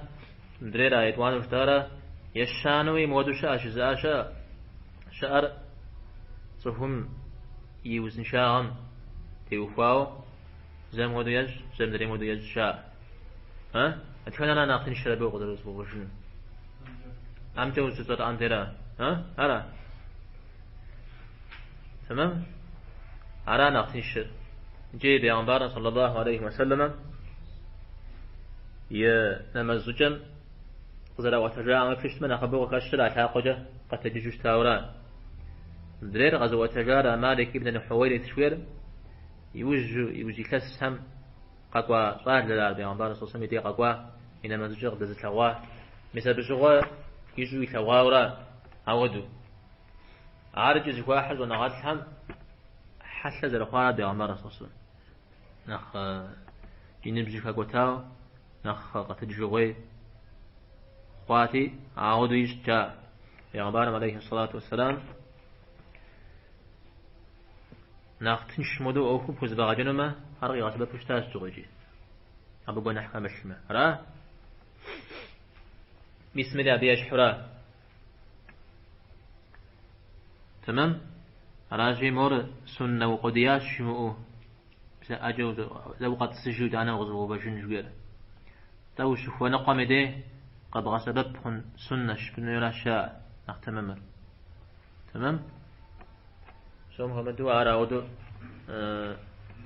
мыдрейра етӏуанэу жытӏара, ещанэуи мыуэду щыӏэ жызыӏа щыӏэ. Щыӏэр цӏыхум и узыншагъэм теухуауэ зэ мыуэду ещӏ, зэ мыдрейм хуэдэу ещӏ жаӏэ. А? Дэтхэнэра нэхъ тыншыр абы укъызэрызэфӏэувэжынур? ӏэмкӏэ ущыцӏэрыӏэм дера? А? Ара? Тэмэм? Ара нэхъ тыншыр? Иджы бегъымбарым саллаллаху алейхи уэсэлэмэ и нэмэз щӏыкӏэм къызэраӏуэтэжам уеплъу щытмэ, нэхъыбэу къыхэщыр а лъакъуэкӏэ къэтэджыжу щытауэра. Мыдрейр къэзыӏуэтэжар а Малик ибн Хьуэйрис жыхуиӏэр иужьу, иужь илъэсхэм къэкӏуа щӏалэр ар бегъымбар саллаллаху и дей къэкӏуа, и нэмэз щӏыкӏэр къыдэзылъэгъуа. Мис абы щыгъуэ ищӏу илъэгъуауэра ауэдэу. Ар икӏи зыхуахьыр щӏэныгъэлӏхэм хьэлъэ зэрыхъуар бегъымбар саллаллаху нэхъ и ныбжьыр хэкӏуэтауэ, нэхъ къэтэджыжыгъуей хъуати, ауэдэу ищӏт жаӏэ. Бегъымбарым алейхи сэлату уэсэлам нэхъ тынш модэу ӏуэхум пхузэфӏэгъэкӏынумэ, ар къигъэсэбэпу щытащ щыгъуэкӏи. Абы гуэныхь хэмылъмэ. Ара? Мис мыри абы ещхьура. Тэмэм? Аращи, мор суннэ укъуэдиящ жымыӏэу, зэ ӏэкӏэ зэ укъэтӏысыжу итӏанэ укъызэфӏэувэжын жыхуиӏэр. Тӏэ ущыхуэныкъуэм и дей къэбгъэсэбэп хъун суннэщ жыпӏэнуращ жаӏэ нэхъ тэмэмыр. Тэмэм? Псом хуэмыдэу ар ауэдэу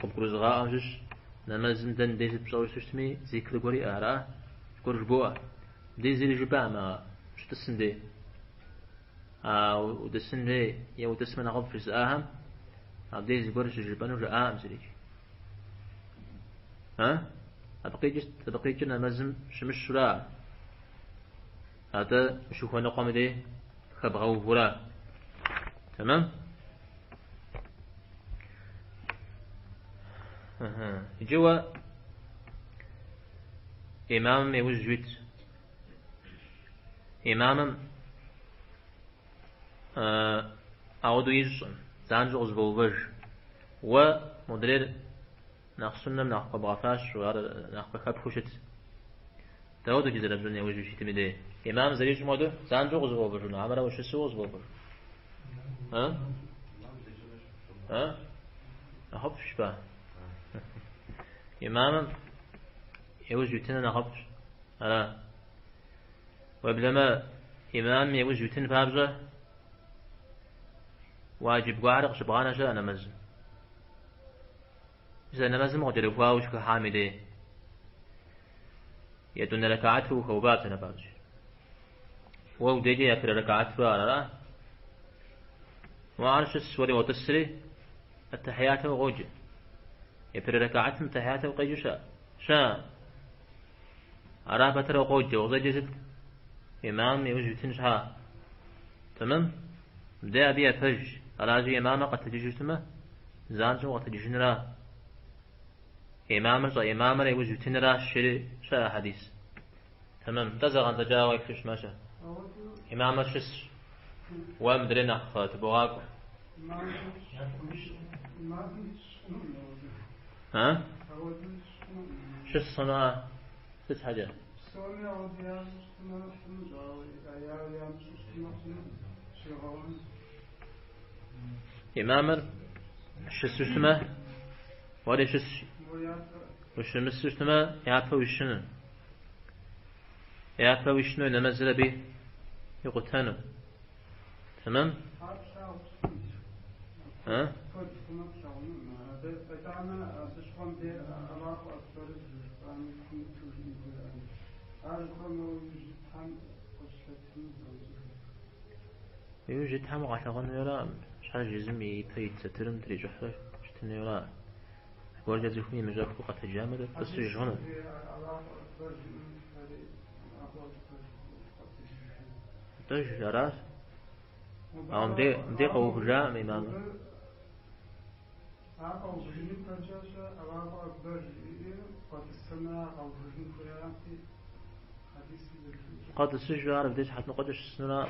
къыбгурызыгъаӏуэм щыщ нэмэзым дэн дей сыт пщӏэуэ щытми, зикр гуэр иӏэ, ара? Зыгуэр жыбоӏэ. Мыбдей зыри жыпӏэкъым а ущытӏысым дей. А утӏысын хуей е утӏысмэ нэхъыфӏ жызыӏахэм абдей зыгуэр щыжыпӏэну жаӏакъым зырикӏ. А? Абы къикӏыр, абы къикӏыр нэмэзым щымыщура? Атӏэ ущыхуэныкъуэм дей хэбгъэувура? Тэмэм? Иджы уэ имамым иужь уит. Имамым ауэдэу ищӏым, занщӏэу къызэфӏоувэж. Уэ модрейр нэхъ суннэм нэхъ хуэбгъэфащэу, ар нэхъ къыхэпхыу щыт. Дауэдэу иджы зэрыпщӏын иужь ущитым и дей? Имам зэрищӏым хуэдэу занщӏэу къызэфӏэувэжыну, хьэмэрэ ущысу къызэфӏэувэжыну? А? А? Нэхъыфӏщ ба? Имамым иужь уитыныр нэхъыфӏщ. Ара? Уеблэмэ, имамым иужь уитын папщӏэ уаджиб гуэрхэр къыщыбгъанэ щыӏэ нэмэзым. Мис а нэмэзым укъыкӏэрыхуауэ ущыхыхьам и дей. Етӏуанэ рэкаату ухэува псалъэм папщӏэ. Уэ удейкӏэ япэрей рэкаату ар, ара? Уэ ар щыс, уэри уотӏысри, аттахьиятым укъоджэ. Япэрей рэкаатым аттахьиятым укъеджэу щыӏэ? Щыӏэ. Ара пэтрэ укъоджэ, укъызэджэр сыт? Имамым иужь уитын щхьа. Тэмэм? Мыдей абы япэжщ. Аращи, имамыр къэтэджыжу щытмэ, занщӏэу укъэтэджыжынра? Имамыр щӏэимамыр иужь уитынращ, жери щыӏэ хьэдис. Тэмэм. Нтӏэ зэгъэнщӏэкӏауэ еплъу щытмэ щэ? Имамыр щысщ. Уэ мыдрей нэхъ тыбогъакӏуэ. А? Щыс хъуну, а? Сыт щхьэкӏэ? Псоми ауэдэ ящӏу щытмэ хъунущ, ауэ ямыщӏу щытмэ хъуну, щигъэуэн. Имамыр щысу щытмэ, уэри щысщ. Ущымысу щытмэ, япэ уищыну. Япэ уищыну нэмэзыр абы икъутэну. Тэмэм? Ар плъагъу хъунущ. А? Куэд хъумэ плъагъуну. Абы итӏанэ абы щыгъуэм де Аллаху акбэр жыпӏами хуиту жиӏэн хуейр. Ар жыпӏэмэ иужь итхэм къыщылъэтыну занщӏэу. Иужь итхэм укъалъэгъуэну хуейракъым, щхьэж езым и ипэ ит сатырым трищӏыхьрэ щытын хуейра. Зыгуэркӏэ цӏыхум имыщӏэххэу къэтэджамэ, тӏысыж хъуну. Аллаху акбэр жиӏэну фэри Аллаху акбэр къэтэджыжыну. Нтӏэ, аращ. Ауэ мыбдей къэувыжакъым имамыр. Ар къэувыжыным пэкӏэ щэ Аллаху акбэр жиӏэри къэтэджыжыну. Къэтӏысыжу ар абдей сыхьэт ныкъуэкӏэ щысынура?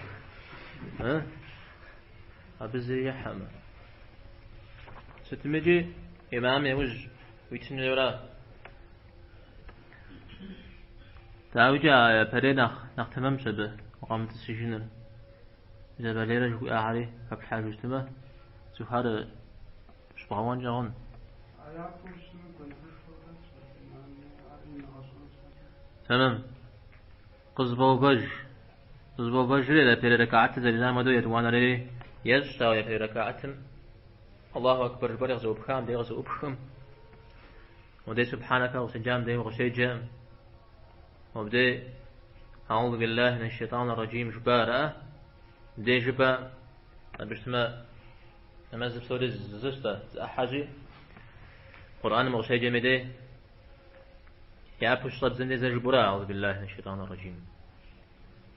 Абы зыри ихьэмэ. Сытмикӏи имам иужь уитын хуейуэра? Дауикӏи а япэрей нэхъ нэхъ тэмэмщ абы укъэмытӏысыжыныр. Зэбалейрэ жыхуиӏэхэри хэплъхьэжу щытмэ, цӏыхухэр щыбгъэуэнкӏэ хъун. Тэмэм. Къызэфӏэувэж. Къызэфӏэувэжри япэрей рэкаатыр зэрищӏам хуэдэу етӏуанэри ещӏ, ауэ япэрей рэкаатым Аллаху акбар жыпӏэри къызэӏупхам дей къызэӏупхым, мыбдей субхьанэкэ къыщеджам дей укъыщеджэм, мыбдей Аузу биллахи минаш шейтӏани раджим жыпӏара, мыбдей жыпӏэ, абы щытмэ нэмэзыр псори зыщ-тӏэ, зы ӏыхьэщи, Къурӏэным укъыщеджэми дей япэу щыщӏэбдзэм дей зэ жыпӏэура Аузу биллахи минаш шейтӏани раджим.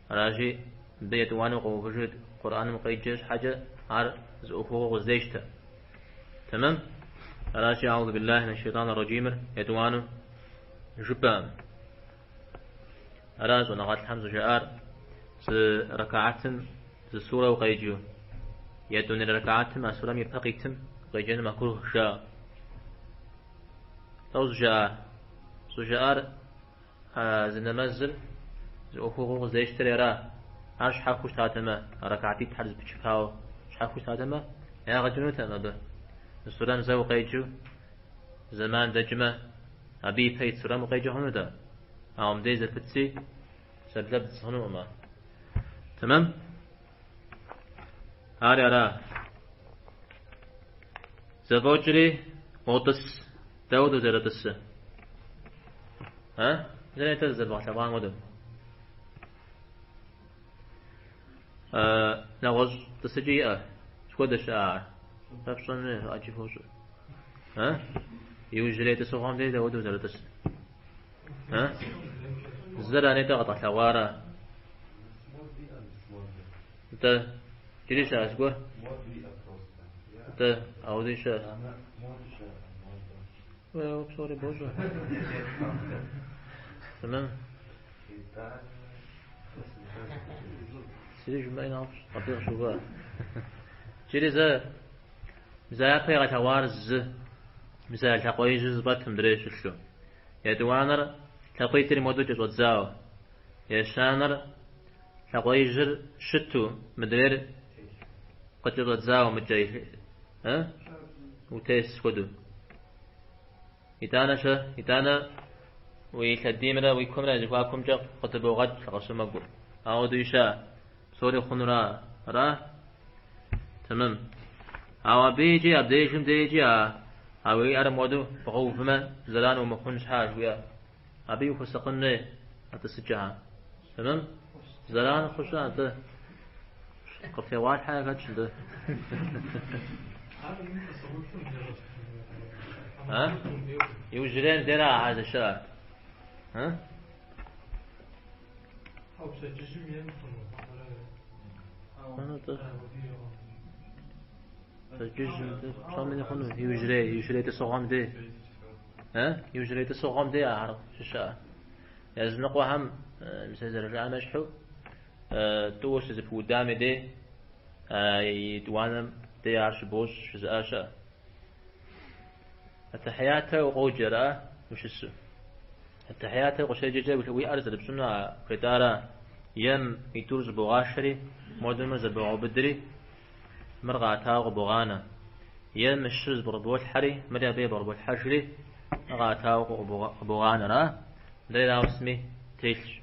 Аращи, мыбы етӏуанэу къэувыжыр Къурӏэным укъеджэ щхьэкӏэ ар зы ӏуэхугъуэ къыздещтэ. Тэмэм? Аращи, Аузу биллахи минаш шейтӏани раджимыр етӏуанэу жыпӏэкъым. Ара щӏэныгъэлӏхэм щӏыжаӏар зы рэкаатым зы сурэ укъеджэу, етӏуанэрей рэкаатым а сурэм ипэ къитым укъеджэну мэкрух жаӏэу. Дауэ щӏыжаӏар? Щӏыжаӏар а зы нэмэзыр зы ӏуэхугъуэу къыздещтэри ара? Ар щхьэхуэу щытатэмэ, а рэкаатитӏхэр зэпычыпауэ щхьэхуэу щытатэмэ, ягъэ кӏынутэкъым абы. Зы сурэм зэ укъеджэу зэман дэкӏмэ, абы ипэ ит сурэм укъеджэ хъунутэ. Ауэ мыбдеж зэпытщи, зэблэбдз хъунукъым ар. Тэмэм? Ари ара? Зэфӏокӏри, уотӏыс. Дауэдэу зэрытӏысыр? А? Зэретэ зэбгъэлъэгъуам хуэдэу. Нэгъуэщӏ тӏысыкӏи иӏэ. Схуэдэ щыӏэ ар? Фэ фщӏэн ӏэджи фощӏэ. А? Иужьрей тӏысыгъуэм дей дауэдэу зэрытӏысыр? А? Зыр а нетӏэ къэдгъэлъэгъуара? Нтӏэ, иджыри щыӏэ зыгуэр? Нтӏэ, ауэдэу щыӏэ? Уэ псори бощӏэ. Тэмэм. Зыри жумыӏэи нэхъыфӏщ, абы къыщыувыӏэ. Иджыри зэ, зэ япэ игъэлъэгъуар зы, мис а лъакъуэ ижьыр зыфӏэтым мыдрей щылъу. Етӏуанэр лъакъуитӏыр модэу кӏэщӏэдзауэ. Ещанэр лъакъуэ ижьыр щыту, мыдрейр къыкӏэщӏэдзауэ мыкӏэ, утес хуэдэу. Итӏанэ-щэ, итӏанэ уи лъэдиймрэ уи кумрэ я зэхуакумкӏэ къыдыбогъэкӏ лъакъуэ сэмэгур. Ауэдэуи щыӏэ, псори хъунура, ара? Тэмэм. Ауэ абы икӏи, абдежым де икӏи а уи ӏэр муэдэу бгъэувмэ, зэран умыхъун щхьа жыхуиӏэ. Абы ухуэсакъын хуей а тӏысыкӏэхэр. Тэмэм? Зэран хъу щыӏэ, атӏэ. Къыптегъуалъхьэ яхэтщ, нтӏэ. А? Иужьрейм дера ахэр зыщыӏэр. А? Хъуну, тӏэ. Пщэдджыжьым пщӏэми хъуну, иужьрей, иужьрей тӏысыгъуэм дей. А? Иужьрей тӏысыгъуэм дей ахэр щыщыӏэр. Языныкъуэхэм, мис а зэрыжаӏам ещхьу, тӏууэ щызэпыудам и дей, етӏуанэм дей ар щыбощӏ, жызыӏа щыӏэ. Аттахьиятэ укъоджэрэ ущысу. Аттахьиятэ укъыщеджэкӏэ уи ӏэр зэрыпщӏыну а жетӏара, е ӏитӏур зыбогъашэри, модэмэ зэбогъэубыдри, мыр къэӏэтауэ къыбогъанэ. Е мы щыр зыбгъэдыболъхьэри, мыри абы ебгъэдыболъхьэжри, мыр къэӏэтауэ къыбогъанэр, а? Мыдрейр ауэ сытми телъщ.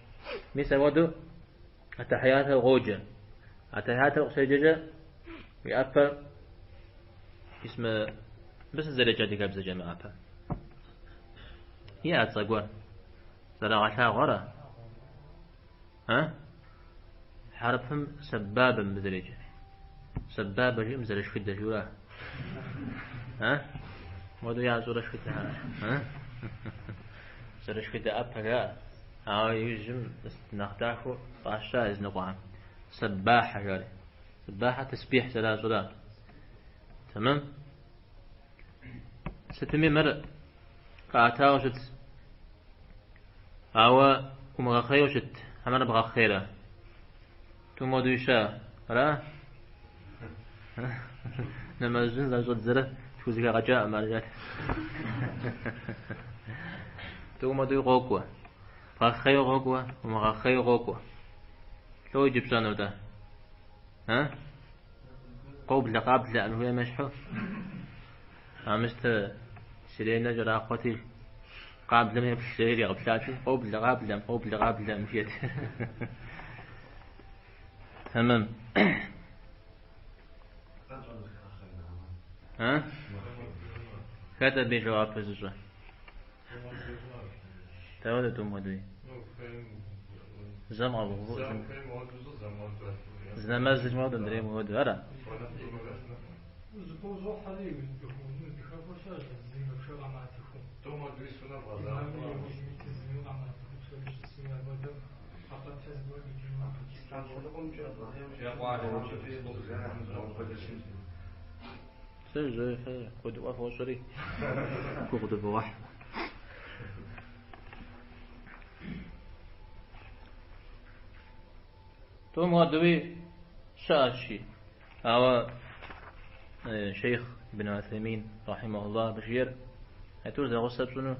Мис апхуэдэу аттахьиятыр укъоджэ. Аттахьиятыр укъыщеджэкӏэ уи ӏэпэр мис мы мыбы сыт зэреджэ адыгэбзэкӏэ мы ӏэпэр? Иӏэ цӏэ гуэр? Зэрагъэлъагъуэрэ? А? Хьэрыпым сэбабэ мыбы зэреджэр. Сэбабэ жиӏэм зэрышхыдэ жиӏэура? А? Модэу ящӏурэ шхыдэхэр. А? Зэрышхыдэ ӏэпэ жаӏэ. Ауэ иужьым нэхъ дахэу фӏаща языныкъуэхэм. Сэббахьэ жари. Сэббахьэ тэсбихь зэращӏыра. Тэмэм? Сытми мыр къэӏэтауэ щытщ. Ауэ умыгъэхъейуэ щыт, хьэмэрэ бгъэхъейрэ? Тӏум хуэдэуи щыӏэ, ара? Нэмэз щӏын зэрыщӏэддзэрэ тхузэхэгъэкӏакъым ар жаӏэ. Тӏум хуэдэуи къокӏуэ. Бгъэхъейуэ къокӏуэ, умыгъэхъейуэ къокӏуэ. Лӏо иджы пщӏэнур-тӏэ? А? Къоблэ къаблэӏым жыхуиӏэм ещхьу. Амыстэ сиренэ кӏэрахъуэти, къаблэм еплъ жери иригъэплъати, къоблэ къаблэм, къоблэ къаблэм жиӏэт. Тэмэм. А? Хэт абы и жэуапыр зыщӏэ? Дауэ тӏум хуэдэуи? Зэм къэбгъэувыӏу. Зы нэмэзыр хуэдэу, адрейм хуэдэу, ара? Сэ жьы фэ куэдыӏуэ фощӏэри, гугъу дывогъэхь. Тӏум хуэдэуи щыӏэщи, ауэ шейх Ибн Уثеймин, рахьимахуллах, абы жиӏэр, а тӏур зэгъусэ пщӏыну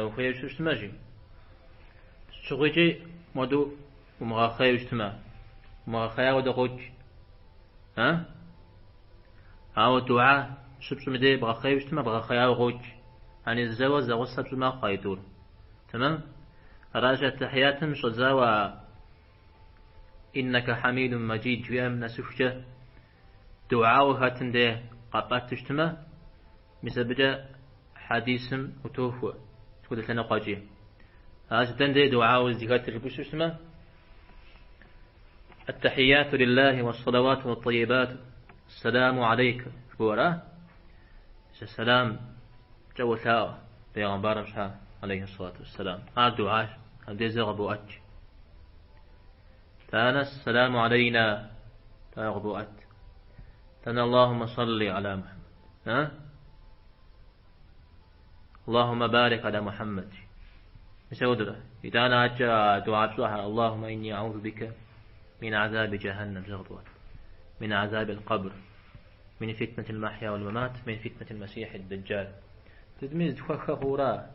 ухуейуэ щытмэ, жи. Щыгъуикӏи моду умыгъэхъейуэ щытмэ, умыгъэхъея хуэдэ къокӏ. А? Ауэ дугьэ щыпщӏым и дей бгъэхъейуэ щытмэ, бгъэхъеяуэ къокӏ. Ани зэуэ зэгъусэ пщӏы мэхъу а итӏур. Тэмэм? Аращи, аттахьиятым щӏэдзауэ а иннэкэ хьэмидун мэджид жиӏэм нэсыхукӏэ дугьауэ хэтым де къэпӏэту щытмэ, мис абыкӏэ хьэдисым утохуэ, сыт хуэдэ лъэныкъуэкӏи. Аращи, дэн дей дугьауэ здыхэтыр жыпӏэу щытмэ, التحيات لله والصلوات والطيبات السلام عليك жыпӏэу ара? Сэлам кӏэ уолъаӏуэ бегъымбарым щхьа, алейхи сэлату уэсселам. Ар дугьащ, абдей зэ къыбоӏэт. Тӏанэ ассаламу алейна, тӏанэ къыбоӏэт. Тӏанэ Аллахумэ салли аля Мухьэммэд. А? Аллахумэ барик аля Мухьэммэд. Мис ауэдурэ. Итӏанэ адэкӏэ а дугьэ пщӏыхэр Аллахумэ инни аузу бика мин азаби джахьэннэм зэ къыбоӏэт. Мин азаби аль-къабр. Мин фитнати аль-махья валь-мамат, мин фитнати аль-масихи ад-даджджал. Сытми зытхуэхэ хъуура?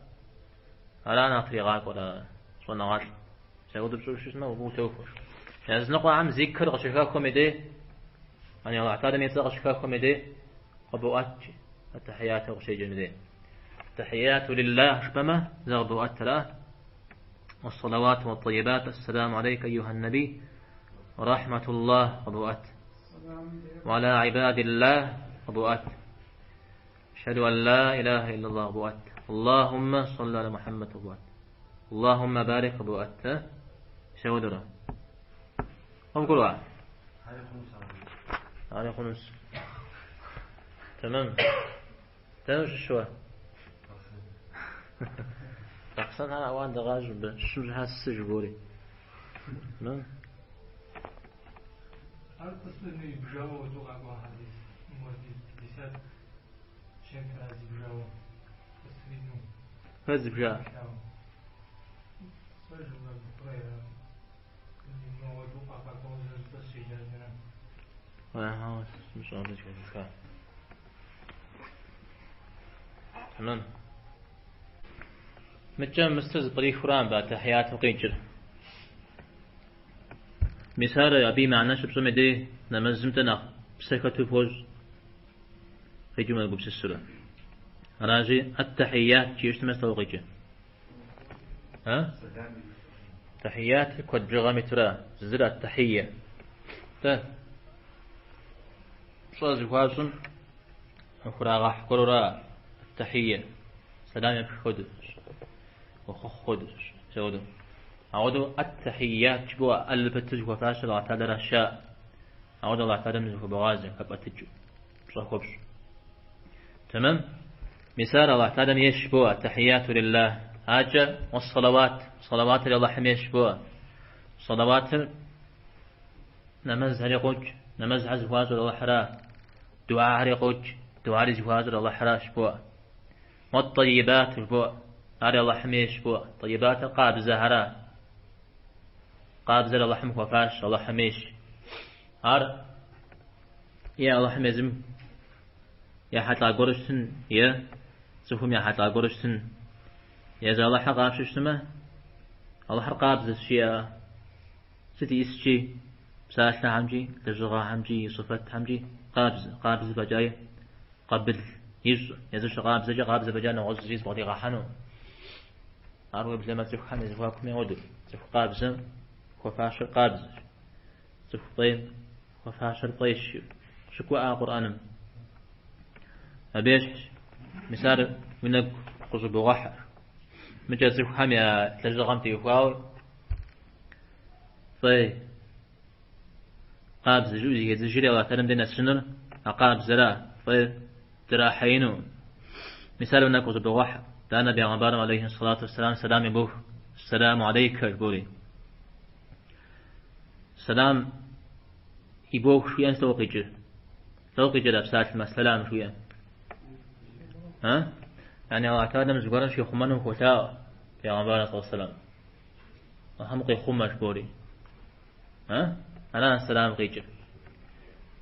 Ара нэхъ тригъакӏуэр а щӏэныгъэлӏ. Мис ауэдэу пщӏыуэ щытмэ, утохуэ. Языныкъуэхэм зикр къыщыхэхуэм и дей, ани Аллахь Тэхьэлам и цӏэ къыщыхэхуэм и дей, къыбоӏэт, аттахьиятыр къыщеджэм и дей. Аттахьияту лиллах жыпӏэмэ, зэ къыбоӏэт, ара? Уассалавату уаттайибат, ассаламу алейка, айюха наби, ва рахматуллах къыбоӏэт. Ва аля ибадиллах къыбоӏэт. Ашхьэду ан ла илаха иллаллах къыбоӏэт. Аллахуммэ салли аля Мухьэммэд къыбоӏэт. Аллахуммэ барик къыбоӏэт. Мис ауэдурэ. Къывгурыӏуа? Ари хъунущ. Тэмэм. Дэнэ ущыщ уэ? Бахъсэнхэр ауан дыгъащӏ мыбы. Щым щхьэ сы жыбори. Тэмэм. Ар тӏысыну ибжауэ хуэдэу къакӏуа хьэдис. Муэдиз пятьдесят чем-то раз ибжауэ. Тӏысрину. Хэт зыбжа? Сщӏэжыркъым абы хъурей. Мыуэду къакӏуауэ зэщӏыпӏэ щеджа. Ага, сымыщӏэ зэхэзыха. Тэмэм. Мыкӏэ мыстыр зыпкърихыурэ мыбы аттахьиятым къикӏыр. Мис ар абы и мыхьэнэ щыпщӏэм и дей нэмэзымкӏэ нэхъ псэ хэту пхуощӏ. Къикӏым уегупсысурэ. Аращи, аттахьият жиӏэу щытмэ, сыт къикӏыр? А? Тахьиятыр куэд бжыгъэм итура, зыр аттахьия. Тэ? Пщӏэ зыхуащӏым хурагъэхь гуэрура аттахьия. Сэлам епх хуэдэу, ухъухъу хуэдэу, мис ауэдэу. Ауэдэу аттахьият жыпӏэу ӏэл пыту зыхуэфащэр Аллахь Тэхьэлара щыӏэ. Ауэдэу Аллахь Тэхьэлам зыхуэбгъазэ, хэпӏэтыкӏыу, пщӏэ хуэпщӏу. Тэмэм? Мис ар Аллахь Тэхьэлам ейщ боӏэ, аттахьияту лиллах. Акӏэ уассалават, салаватыр Аллахьым ейщ боӏэ. Салаватыр нэмэзхэри къокӏ, нэмэзхэр зыхуащӏыр Аллахьыра. Дуахэри къокӏ, дуари зыхуащӏыр Аллахьыращ боӏэ. Уаттайибат боӏэ. Ар Алыхьым ейщ жыбоӏэ. Тӏэйибатыр къабзэхэра. Къабзэр Алыхьым хуэфащ, Алыхьым ейщ. Ар е Алыхьым езым ехьэлӏа гуэру щытын, е цӏыхум ехьэлӏа гуэру щытын. Езы Алыхьыр къапщтэу щытмэ, Алыхьыр къабзэщ жиӏэ. Сыт ищӏыскӏи, псалъэхэмкӏи, лэжьыгъэхэмкӏи, и сыфэтхэмкӏи къабзэ, къабзэ фӏэкӏаи къабыл ищӏ, езыр щыкъабзэкӏэ къабзэ фӏэкӏа нэгъуэщӏ зыри зыбгъэдигъэхьэну. Ар уеблэмэ цӏыхухэм я зэхуакуми апхуэдэу. Цӏыху къабзэм хуэфащэр къабзэщ, цӏыху фӏейм хуэфащэр фӏейщ къыщыкӏуэӏа Къурӏэным. Абы ещхьщ, мис ар уи нэгу къыщӏыбогъэхьэр. Мыкӏэ цӏыхухэм я лэжьыгъэм теухуауэ фӏей къабзэ жиӏэу зыхедзыжри Алыхь Тэхьэлам дей нэсынур а къабзэра, фӏейр драхьеину. Мис ар уи нэгу къыщӏыбогъэхьэ. Итӏанэ бегъымбарым алейхи сэлату уэсселам сэлам ибох. Сэлам алейкэ жыбори. Сэлам ибох жиӏэн лӏо къикӏыр. Лӏо къикӏыр а псалъэм сэлам жиӏэн. А? Яни Алыхь Тэхьэлам зыгуэрым щихъумэну хуолъаӏуэ бегъымбарым саллаллаху алейхи вассалам. Алыхьым къихъумэ жыбори. А? Ара сэлам къикӏыр.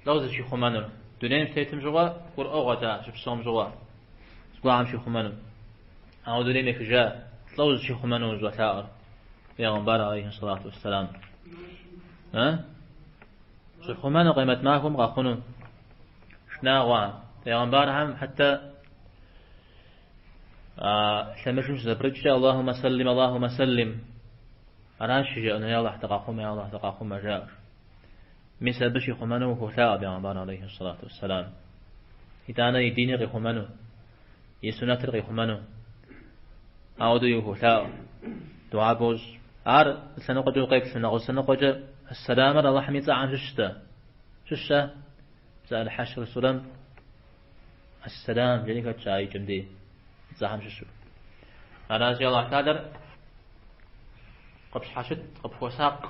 Лӏо зыщихъумэнур. Дунейм щытетым щыгъуэ гурыӏуэгъуэт ар, щыпсэум щыгъуэ. Зыгуэрхэм щихъумэну. Ауэ дунейм ехыжа лӏо зыщихъумэну щӏэлъаӏуэр. Бегъымбар алейхи сэлату уэсселам. А? Щихъумэну къемэт махуэм къэхъуну шынагъуэ. Бегъымбархэм хьэтэ лъэмыжым щызэпрыкӏкӏэ Аллахумэ сэллим, Аллахумэ сэллим. Аращ жаӏэну, я Аллахь дыкъэхъумэ, я Аллахь дыкъэхъумэ, жаӏэу. Мис абы щихъумэну хуолъаӏуэ бегъымбар алейхи сэлату уэсселам. Итӏанэ и диныр къихъумэну, и суннэтыр къихъумэну. Ауэдэу ухуолъаӏуэ, дуа бощӏ. Ар лъэныкъуэкӏэ укъеплъу, нэгъуэщӏ лъэныкъуэкӏэ Ассаламыр Аллахьым и цӏэхэм щыщ-тӏэ. Щыщ-а? Зы Аль-Хьэшр сурэм Ассалам жери хэтщ а икӏэм дей и цӏэхэм щыщу. Аращи, Аллахь Тэхьэлар къыпщхьэщыт, къыпхуосакъ,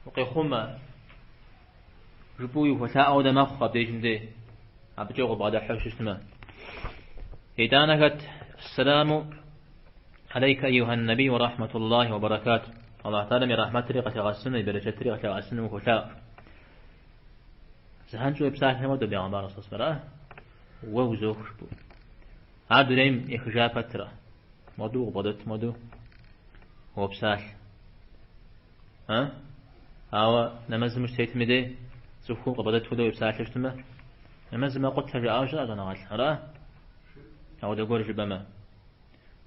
укъехъумэ, жыпӏэу ухуэлъаӏуэ хуэдэ мэхъу абдежым дей, абыкӏэ укъыбгъэдыхьэу щытмэ. Итӏанэ хэт Ассаламу алейка айюха набий ва рахматуллахи ва баракату. Аллахь Тэхьэлам и рахмэтри къылъигъэсыну, и берычэтри къылъигъэсыну ухуолъаӏуэ. Занщӏэу епсалъэм хуэдэу бегъымбар сэллаллаху уэ узох жыпӏэу. Ар дунейм ехыжа пэтрэ. Моду укъыбгъэдэт, моду уопсалъэ. А? Ауэ нэмэзым ущытетым и дей цӏыхум къыбгъэдэт хуэдэу уепсалъэу щытмэ, нэмэзым мэкъутэ жаӏауэ щыӏэ щӏэныгъэлӏ, ара? Ауэдэ гуэр жыпӏэмэ,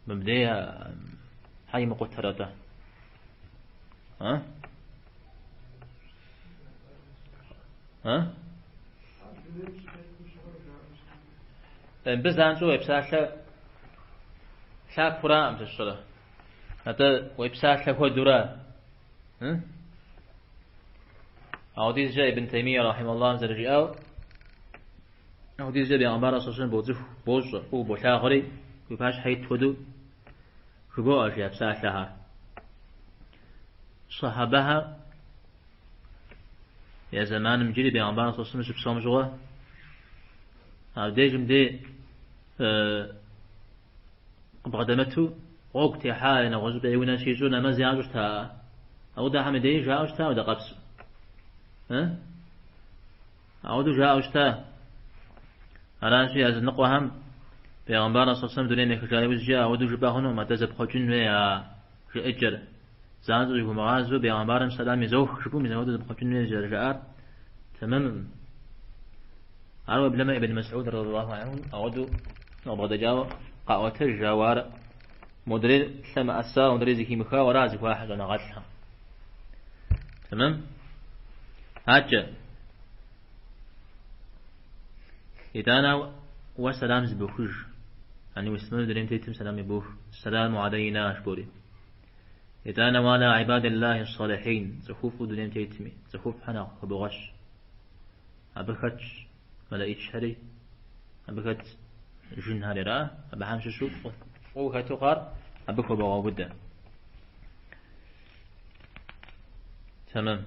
мыбдей хьэ имыкъутэрэ-тӏэ? А? А? Мыбы занщӏэу уепсалъэ лъапураӏым зыщӏрэ. Атӏэ уепсалъэ хуэдэура? Ауэдизкӏэ Ибн Таймия рахьималлахым зэрыжиӏау, ауэдизкӏэ бегъымбар сэллаллаху боцӏыху, бощӏэ, фӏыуэ болъагъури, уи пащхьэ ит хуэдэу жыбоӏэ жи а псалъэхэр. Сахьабэхэр я зэманым иджыри бегъымбар сэллаллаху щыпсэум щыгъуэ, абдежым дей къыбгъэдэмыту гъуэгу техьа е нэгъуэщӏыпӏэ и унэ щищӏу нэмэз ящӏу щыта. Ауэдэхэм и деж жаӏэу щыта ауэдэ къэпсу. Ауэдэу жаӏэу щыта. Аращи, языныкъуэхэм бегъымбар сэллаллаху дунейм ехыжа иужькӏэ ауэдэу жыпӏэ хъунукъым, атӏэ зэпхъуэкӏын хуей а жыӏэкӏэр. Занщӏэу зыхуумыгъазэу бегъымбарым сэлам изох жыпӏэу мис ауэдэу зэпхъуэкӏын хуей зэрыжаӏар тэмэмым. Ар уеблэмэ Ибн Масӏуд радиаллаху анху ауэдэу къыбгъэдэкӏауэ къаӏуэтэж, ауэ ар модрейр лъэмыӏэсауэ, модрейр зэхимыхауэ ара зыхуахьыр щӏэныгъэлӏхэм. Тэмэм? Адэкӏэ. Итӏанэ уэ сэлам зыбохыж. Яни муслъымэну дунейм тетым сэлам ибох. Сэламу алейна жыбори. Итӏанэ уа аля ибадиллахи ссалихьин, цӏыхуфӏу дунейм тетми, цӏыхуфӏхэр нэхъ хыбогъэщ. Абы хэтщ мэлэӏичхэри, абы хэт жынхэри, ара? Абыхэм щыщу фӏыуэ хэту хъуар абы хыбогъэубыдэ. Тэмэм.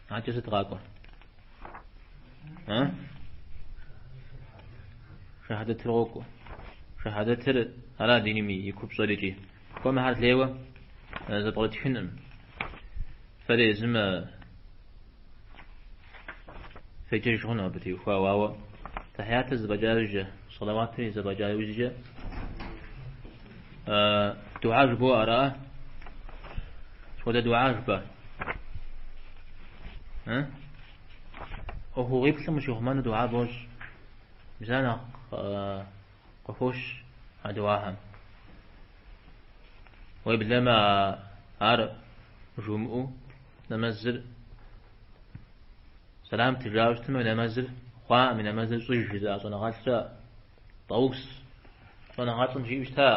Адэкӏэ сыт къакӏуэр? А? Шэхьадэтыр къокӏуэ. Шэхьадэтыр ара диным и купщӏэр икӏи. Кӏуэ, мыхьэр лейуэ зэпкърытхынкъым. Фэри езым феджэж хъуну абы теухуауэ, ауэ тэхьиятыр зэфӏэкӏа иужькӏэ, сэлэуатыр зэфӏэкӏа иужькӏэ дугьэ жыбоӏэ, ара? Сыт хуэдэ дугьэ жыпӏэ? ӏуэхугъуиплӏым ущихъумэну дугьэ бощӏ. Мис ар нэхъ къыхощ а дугьэхэм. Уеблэмэ ар жумыӏэу нэмэзыр сэлам птыжауэ щытмэ, уи нэмэзыр хъуакъым, уи нэмэзыр щӏыж жызыӏа щӏэныгъэлӏ щыӏэ. Тӏаус щӏэныгъэлӏым жиӏэу щыта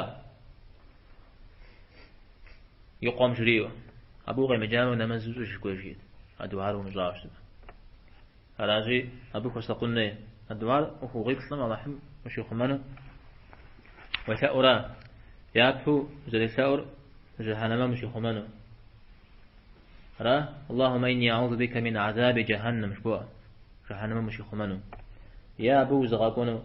и къуэм жриӏэу. Абы укъемыджамэ, уи нэмэзыр щӏыж кӏуэ жиӏэт, а дугьэр умыщӏауэ щытмэ. Аращи, абы хуэсакъын хуей. А дугьэр ӏуэхугъуиплӏым Алыхьым ущихъумэну уелъэӏура? Япэу узэрелъэӏур жыхьэнэмэм ущихъумэну. Ара? Аллахумэ инни аузу бика мин азаби джэхьэннэм жыбоӏэ. Жыхьэнэмэм ущихъумэну. Е абы узыгъэкӏуэну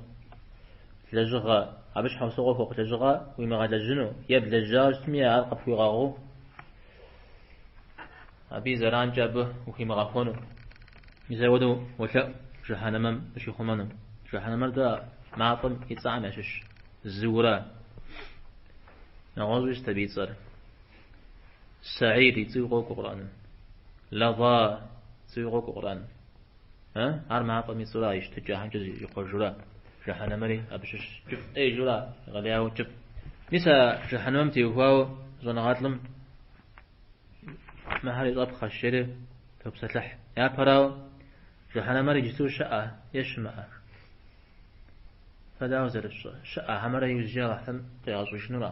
лэжьыгъэ, абы щхьэусыгъуэ хуэхъу лэжьыгъэ уимыгъэлэжьыну, е блэжьауэ щытми, ар къыпхуигъэгъуу, абы и зэранкӏэ абы ухимыгъэхуэну. Мис апхуэдэу уолъэӏу жыхьэнэмэм ущихъумэну. Жыхьэнэмэр дэ мафӏэм и цӏэхэм ящыщ зыура. Нэгъуэщӏуи сыт абы и цӏэр? Саир и цӏэуи къокӏуэ Къурӏэным. Лэза цӏэуи къокӏуэ Къурӏэным. Ар мафӏэм и цӏэура, и щытыкӏэхэмкӏэ зихъуэжура. Жыхьэнэмэри абы щыщ кӏыфӏ ӏейжура, егъэлеяуэ кӏыфӏ. Мис а жыхьэнэмэм теухуауэ щӏэныгъэлӏым мыхьэр ищӏэпхъэщ жери топсэлъыхь. Япэрауэ, жыхьэнэмэр иджысту щыӏэ е щымыӏэ? Фэ дауэ зэрыфщӏэр? Щыӏэ хьэмэрэ иужькӏэ Алыхьым къигъэщӏыжынура?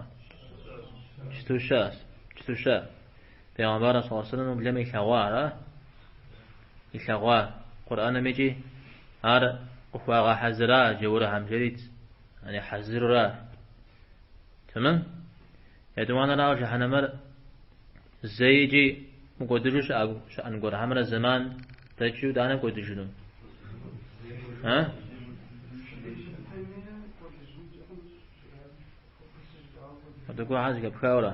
Иджысту щыӏэщ, иджысту щыӏэ. Пейгъэмбар саллаллаху алейхи вассалам уеблэмэ илъэгъуа, ара? Илъэгъуа Къурӏэным икӏи ар къыхуагъэхьэзыра джаурхэм жерит, яни хьэзырура. Тэмэм? Етӏуанэрауэ, жыхьэнэмэр зэи икӏи мыкӏуэдыжу щыӏэ щыӏэн гуэр, хьэмэрэ зэман дэкӏыу итӏанэ кӏуэдыжыну? А? Абы гугъэ зэхэпхауэра?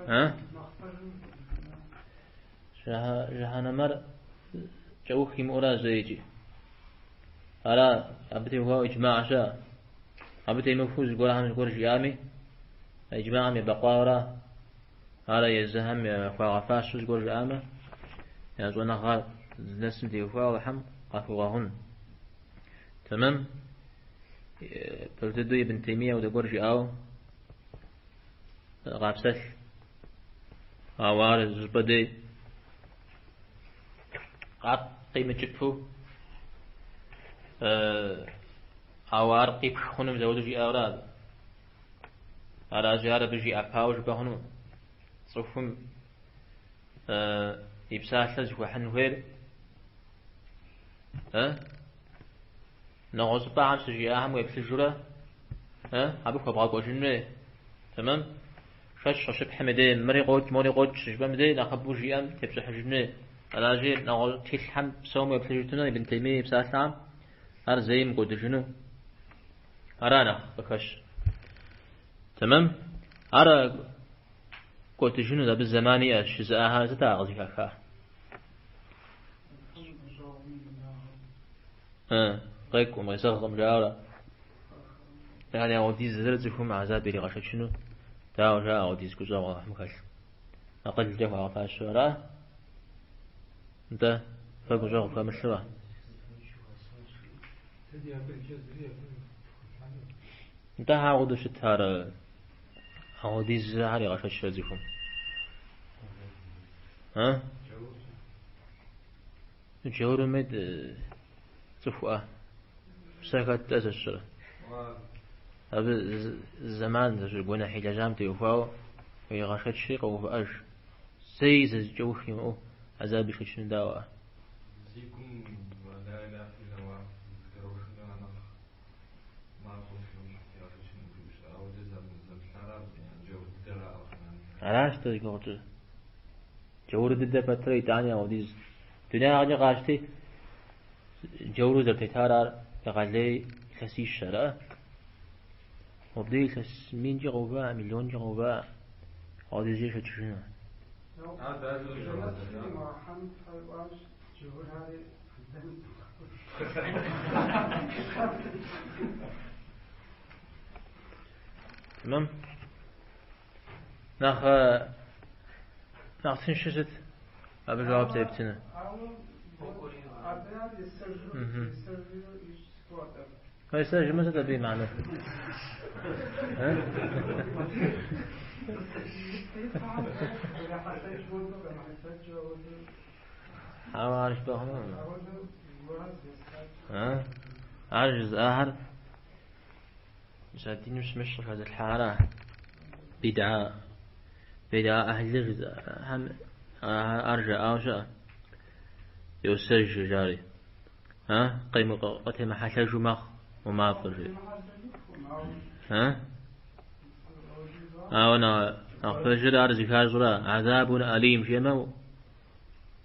А? Жыхьэнэмэр кӏэух имыӏэура зэи икӏи. Ара, абы теухуауэ иджмаӏ щыӏэ. Абы темыхуэу зыгуэрхэм зыгуэр жиӏами, иджмаӏым ебэкъуауэра, ара езыхэм хуагъэфащэу зыгуэр жиӏамэ, я щӏэныгъэр здынэсым теухуауэ Алыхьым къахуигъэгъун. Тэмэм, пэж дыдэу Ибн Теймие ауэдэ гуэр жиӏауэ къапсэлъ. Ауэ ар зыщӏыпӏэ дей ар къимыкӏыпу, ауэ ар къипх хъуну зэуэду жиӏауэра абы. Аращи, ар абы жиӏэпауэ жыпӏэ хъуну. Цӏыхум и псалъэр зыхуэхьын хуейр нэгъуэщӏыпӏэхэм щыжиӏахэм уеплъыжурэ абы хуэбгъэкӏуэжын хуей. Тэмэм? Шэч къыщыпхьым и дей, мыри къокӏ, мори къокӏ щыжыпӏэм и дей, нэхъыбэу жиӏэм тепщӏыхьыжын хуей. Аращи, нэгъуэщӏ тхылъхэм псом уеплъыжу щытмэ, Ибн Теймие и псалъэхэм ар зэи мыкӏуэдыжыну ара нэхъ къыхэщ. Тэмэм? Ар кӏуэдыжыну абы зэман иӏэщ, жызыӏахэр сыт ар къызыхаха? Къекӏукъым, къезэгъкъым жаӏэурэ. Яни ауэдиз зыр цӏыхум гӏэзаб иригъэшэчыну, дауэ жаӏэ ауэдиз гущӏэгъу Алыхьым хэлъ. Акъылкӏэ хуагъэфащэу ара? Нтӏэ, фэ гущӏэгъу хэмылъура? Нтӏэ, хьэ ауэдэу щыт ар ауэдиз ар игъэшэчрэ цӏыхум? А? Джаурми цӏыхуӏэ псэ хэткӏэ зэщӏрэ. Абы зэман зэщӏыр гуэныхь илэжьам теухуауэ игъэшэчри къоувыӏэж. Зэи зы кӏэух имыӏэу гӏэзаб ишэчыну дауэ? Зи гум ла илахьа иллаллах зэрошынэ нэхъ мащӏэу игъэшэчыну жиӏэу щыӏэ. Ауэ дэ зэмылъара джаур дыдэра къэнэн. Аращ дэ зи гугъу тщӏыр. Джаур дыдэ пэтрэ итӏани ауэдиз. Дунягъэкӏэ къащти, джауру зэрытетар ар егъэлей илъэсищэ, ара? Мобдей илъэс минкӏэ къэува, миллионкӏэ къэува, ауэдизкӏэ шэчыжыну. Ар даже Жэнэтым имыгъэхьэну Тхьэ иӏуащ, джаурхэри Тэмэм. Нэхъ нэхъ тыншыр сыт? Абы жэуап зэрептыну. Ауэ абы ар есэжу есэжу ищӏ сыхуэдэ. Есэжмэ сыт абы и мыхьэнэр? Зэрехьэлъэкӏ хуэдэу, къемыхьэлъэкӏ хуэдэу. Ауэ ар жыпӏэ хъунукъым. Ауэдэу зыгуэрхэр зэсхьэкӏ. Ар жызыӏахэр мис а диным щымыщ къыхэзылъхьара бидӏа бидӏа ӏыхьлы жызыӏахэм ар жаӏауэ щыӏэ. Йосэж жари. Къытемыхьэлъэжу мэхъу мо мафӏэр жи. Ауэ нэхъ пэжыр ар зыхащӏэра عذاب أليم жиӏэмэ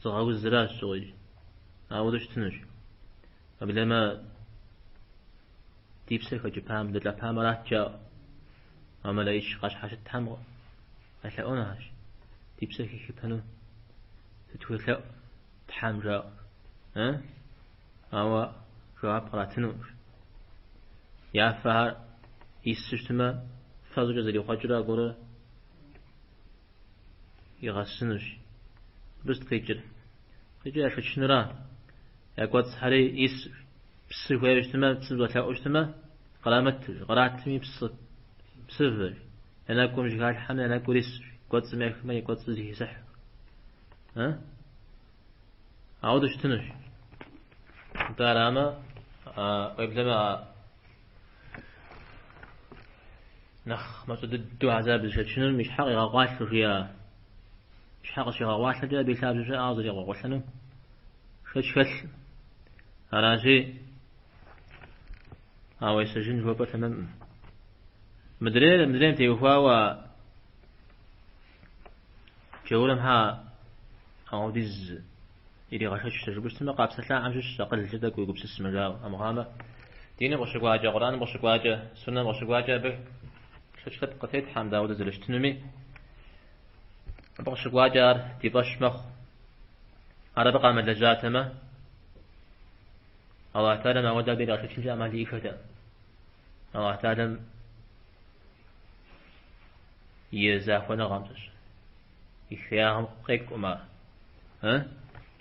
зыгъэузыращ щыгъуи. Ауэдэу щытынущ. Уеблэмэ ди псэр хэкӏыпам, дылӏэпам арат жаӏэу. А мэлэӏич къащхьэщытхэм къелъэӏунухэщ. Ди псэр хихыпэну дытхуелъэӏу Тхьэм жаӏэу. Ауэ жэуап къратынукъым. Я фэхэр ису щытмэ, фэ щӏыкӏэ зэрихъуэкӏрэ аргуэру игъэсынущ. Абы сыт къикӏыр? Къикӏыр яшэчынура? Я кӏуэцӏхэри ис псы хуейуэ щытмэ, псым щӏэлъэӏуу щытмэ, кърамыту, къратми псы, псывэщ. Я нэкӏум жьэхалъхьэмэ, я нэкӏур исщ, кӏуэцӏым ехмэ, и кӏуэцӏыр зэхисыхь. Ауэдэу щытынущ. Нтӏэ арамэ, уеблэмэ нэхъ мащӏэ дыдэу хьэзаб зышэчынум и щхьэ къигъэкъуалъэу жиӏа. И щхьэ къыщигъэкъуалъэкӏэ абы и лъабжьэ щыӏэ ар зэригъэкъуэлъэну шэч хэлъ. Аращи, ауэ есэжын жыхуэпӏэр тэмэмкъым. Мыдрейр, мыдрейм теухуауэ джаурым хьэ ауэдиз иригъэшэч жыпӏэу щытмэ, къапсэлъахэм щыщ акъылкӏэ тӏэкӏу уегупсысмэ жаӏэу. Амыхъуамэ, диным къыщыкӏуакӏэ, Къурӏэным къыщыкӏуакӏэ, суннэм къыщыкӏуакӏэ абы шэч лъэпкъ къытетхьэм дауэдэ зэрыщытынуми, абы къыщыкӏуакӏэ ар ди фӏэщ мэхъу. Ар абы къамылэжьатэмэ, Аллахь Тэхьэлам ауэдэ абы иригъэшэчынкӏэ ӏэмал иӏэххэтэкъым. Аллахь Тэхьэлам и захуэныгъэм щыщ. И хеягъэм къекӏукъым ар.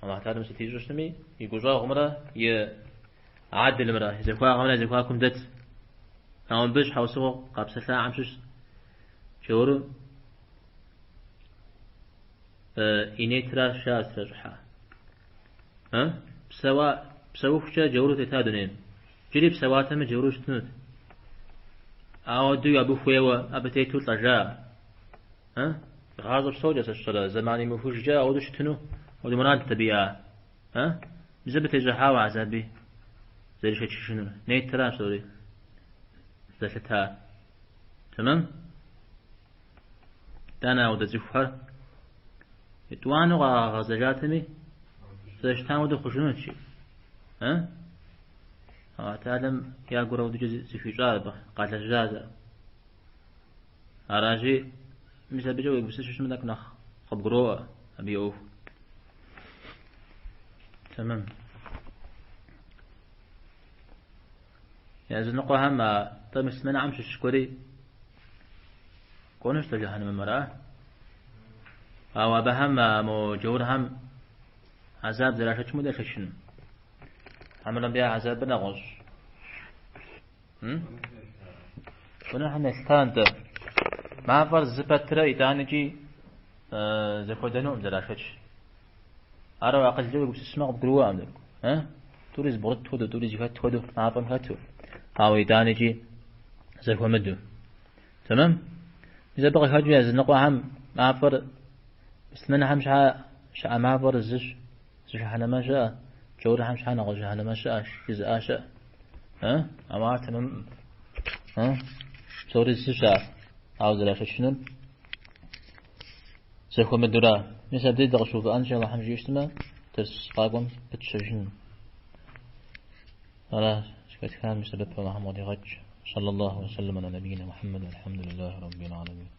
Аллахь Тэхьэлам сыт ищӏу щытми, и гущӏэгъумрэ и гьэдылымрэ, и захуагъэмрэ я зэхуакум дэт. Ауэ мыбы щхьэусыгъуэ къапсэлъахэм щыщ джауру и нетра щыӏэ зытращӏыхьа. Псэуа, псэухукӏэ джауру тета дунейм. Джыри псэуатэмэ джауру щытынут. Ауэдэу абы хуейуэ, абы тету лӏэжа. Гъащӏэ псокӏэ сэ сщӏэрэ, зэман имыхужкӏэ ауэдэу щытыну, ауэдэ мурадт абы иӏа. Мис абы тещӏыхьауэ гьэзаби зэришэчыжынур. Нетра псори зэлъытар. Тэмэм? Итӏанэ ауэдэ цӏыхухэр етӏуанэу къагъэзэжатэми, зэрыщытам хуэдэу хъужынут, жи. Аллахь Тэхьэлам я гур ауэдэкӏэ зыхуищӏар абы, къалэжьа зэ. Аращи, мис абыкӏэ уегупсысу щытмэ, тӏэкӏу нэхъ къыбгуроӏуэ абы и ӏуэху. Тэмэм. Языныкъуэхэм а тӏэ муслъымэнхэм щыщ гуэри кӏуэнущ дэ жыхьэнмэм, ара? Ауэ абыхэм а мо джаурхэм гьэзаб зэрашэчым хуэдэ яшэчыну. Хьэмэрэ абы я гьэзабыр нэгъуэщӏ. Гуэныхьым елъыта нтӏэ. Мафӏэр зы пэтрэ итӏанэкӏи зэхуэдэнукъым зэрашэч. Ар акъылкӏэ уегупсысмэ къыбгурыӏуэкъым. Тӏури зыбгъурыт хуэдэу, тӏури зыхэт хуэдэу, мафӏэм хэту. Ауэ итӏанэкӏи зэхуэмыдэу. Тэмэм? Мис абы къыхэкӏыу языныкъуэхэм мафӏэр муслъымэнхэм щхьэ щыӏэ мафӏэр зыщ, зы жыхьэнэмэ щыӏэ, джаурхэм щхьэ нэгъуэщӏ жыхьэнэмэ щыӏэ, жызыӏа щыӏэ. Ауэ ар тэмэмкъым. Псори зыщ ар, ауэ зэрашэчынур зэхуэмыдэура. Мис абдей дыкъыщыувыӏэнщи, Алыхьым жиӏэу щытмэ, дерс къакӏуэм пытщэжын. Ара, зэхэтхам и сэбэп Алыхьым къыдигъэкӏ. Саллаллаху ва саллям аля набийна Мухаммад, вальхамдулиллахи раббил аламин.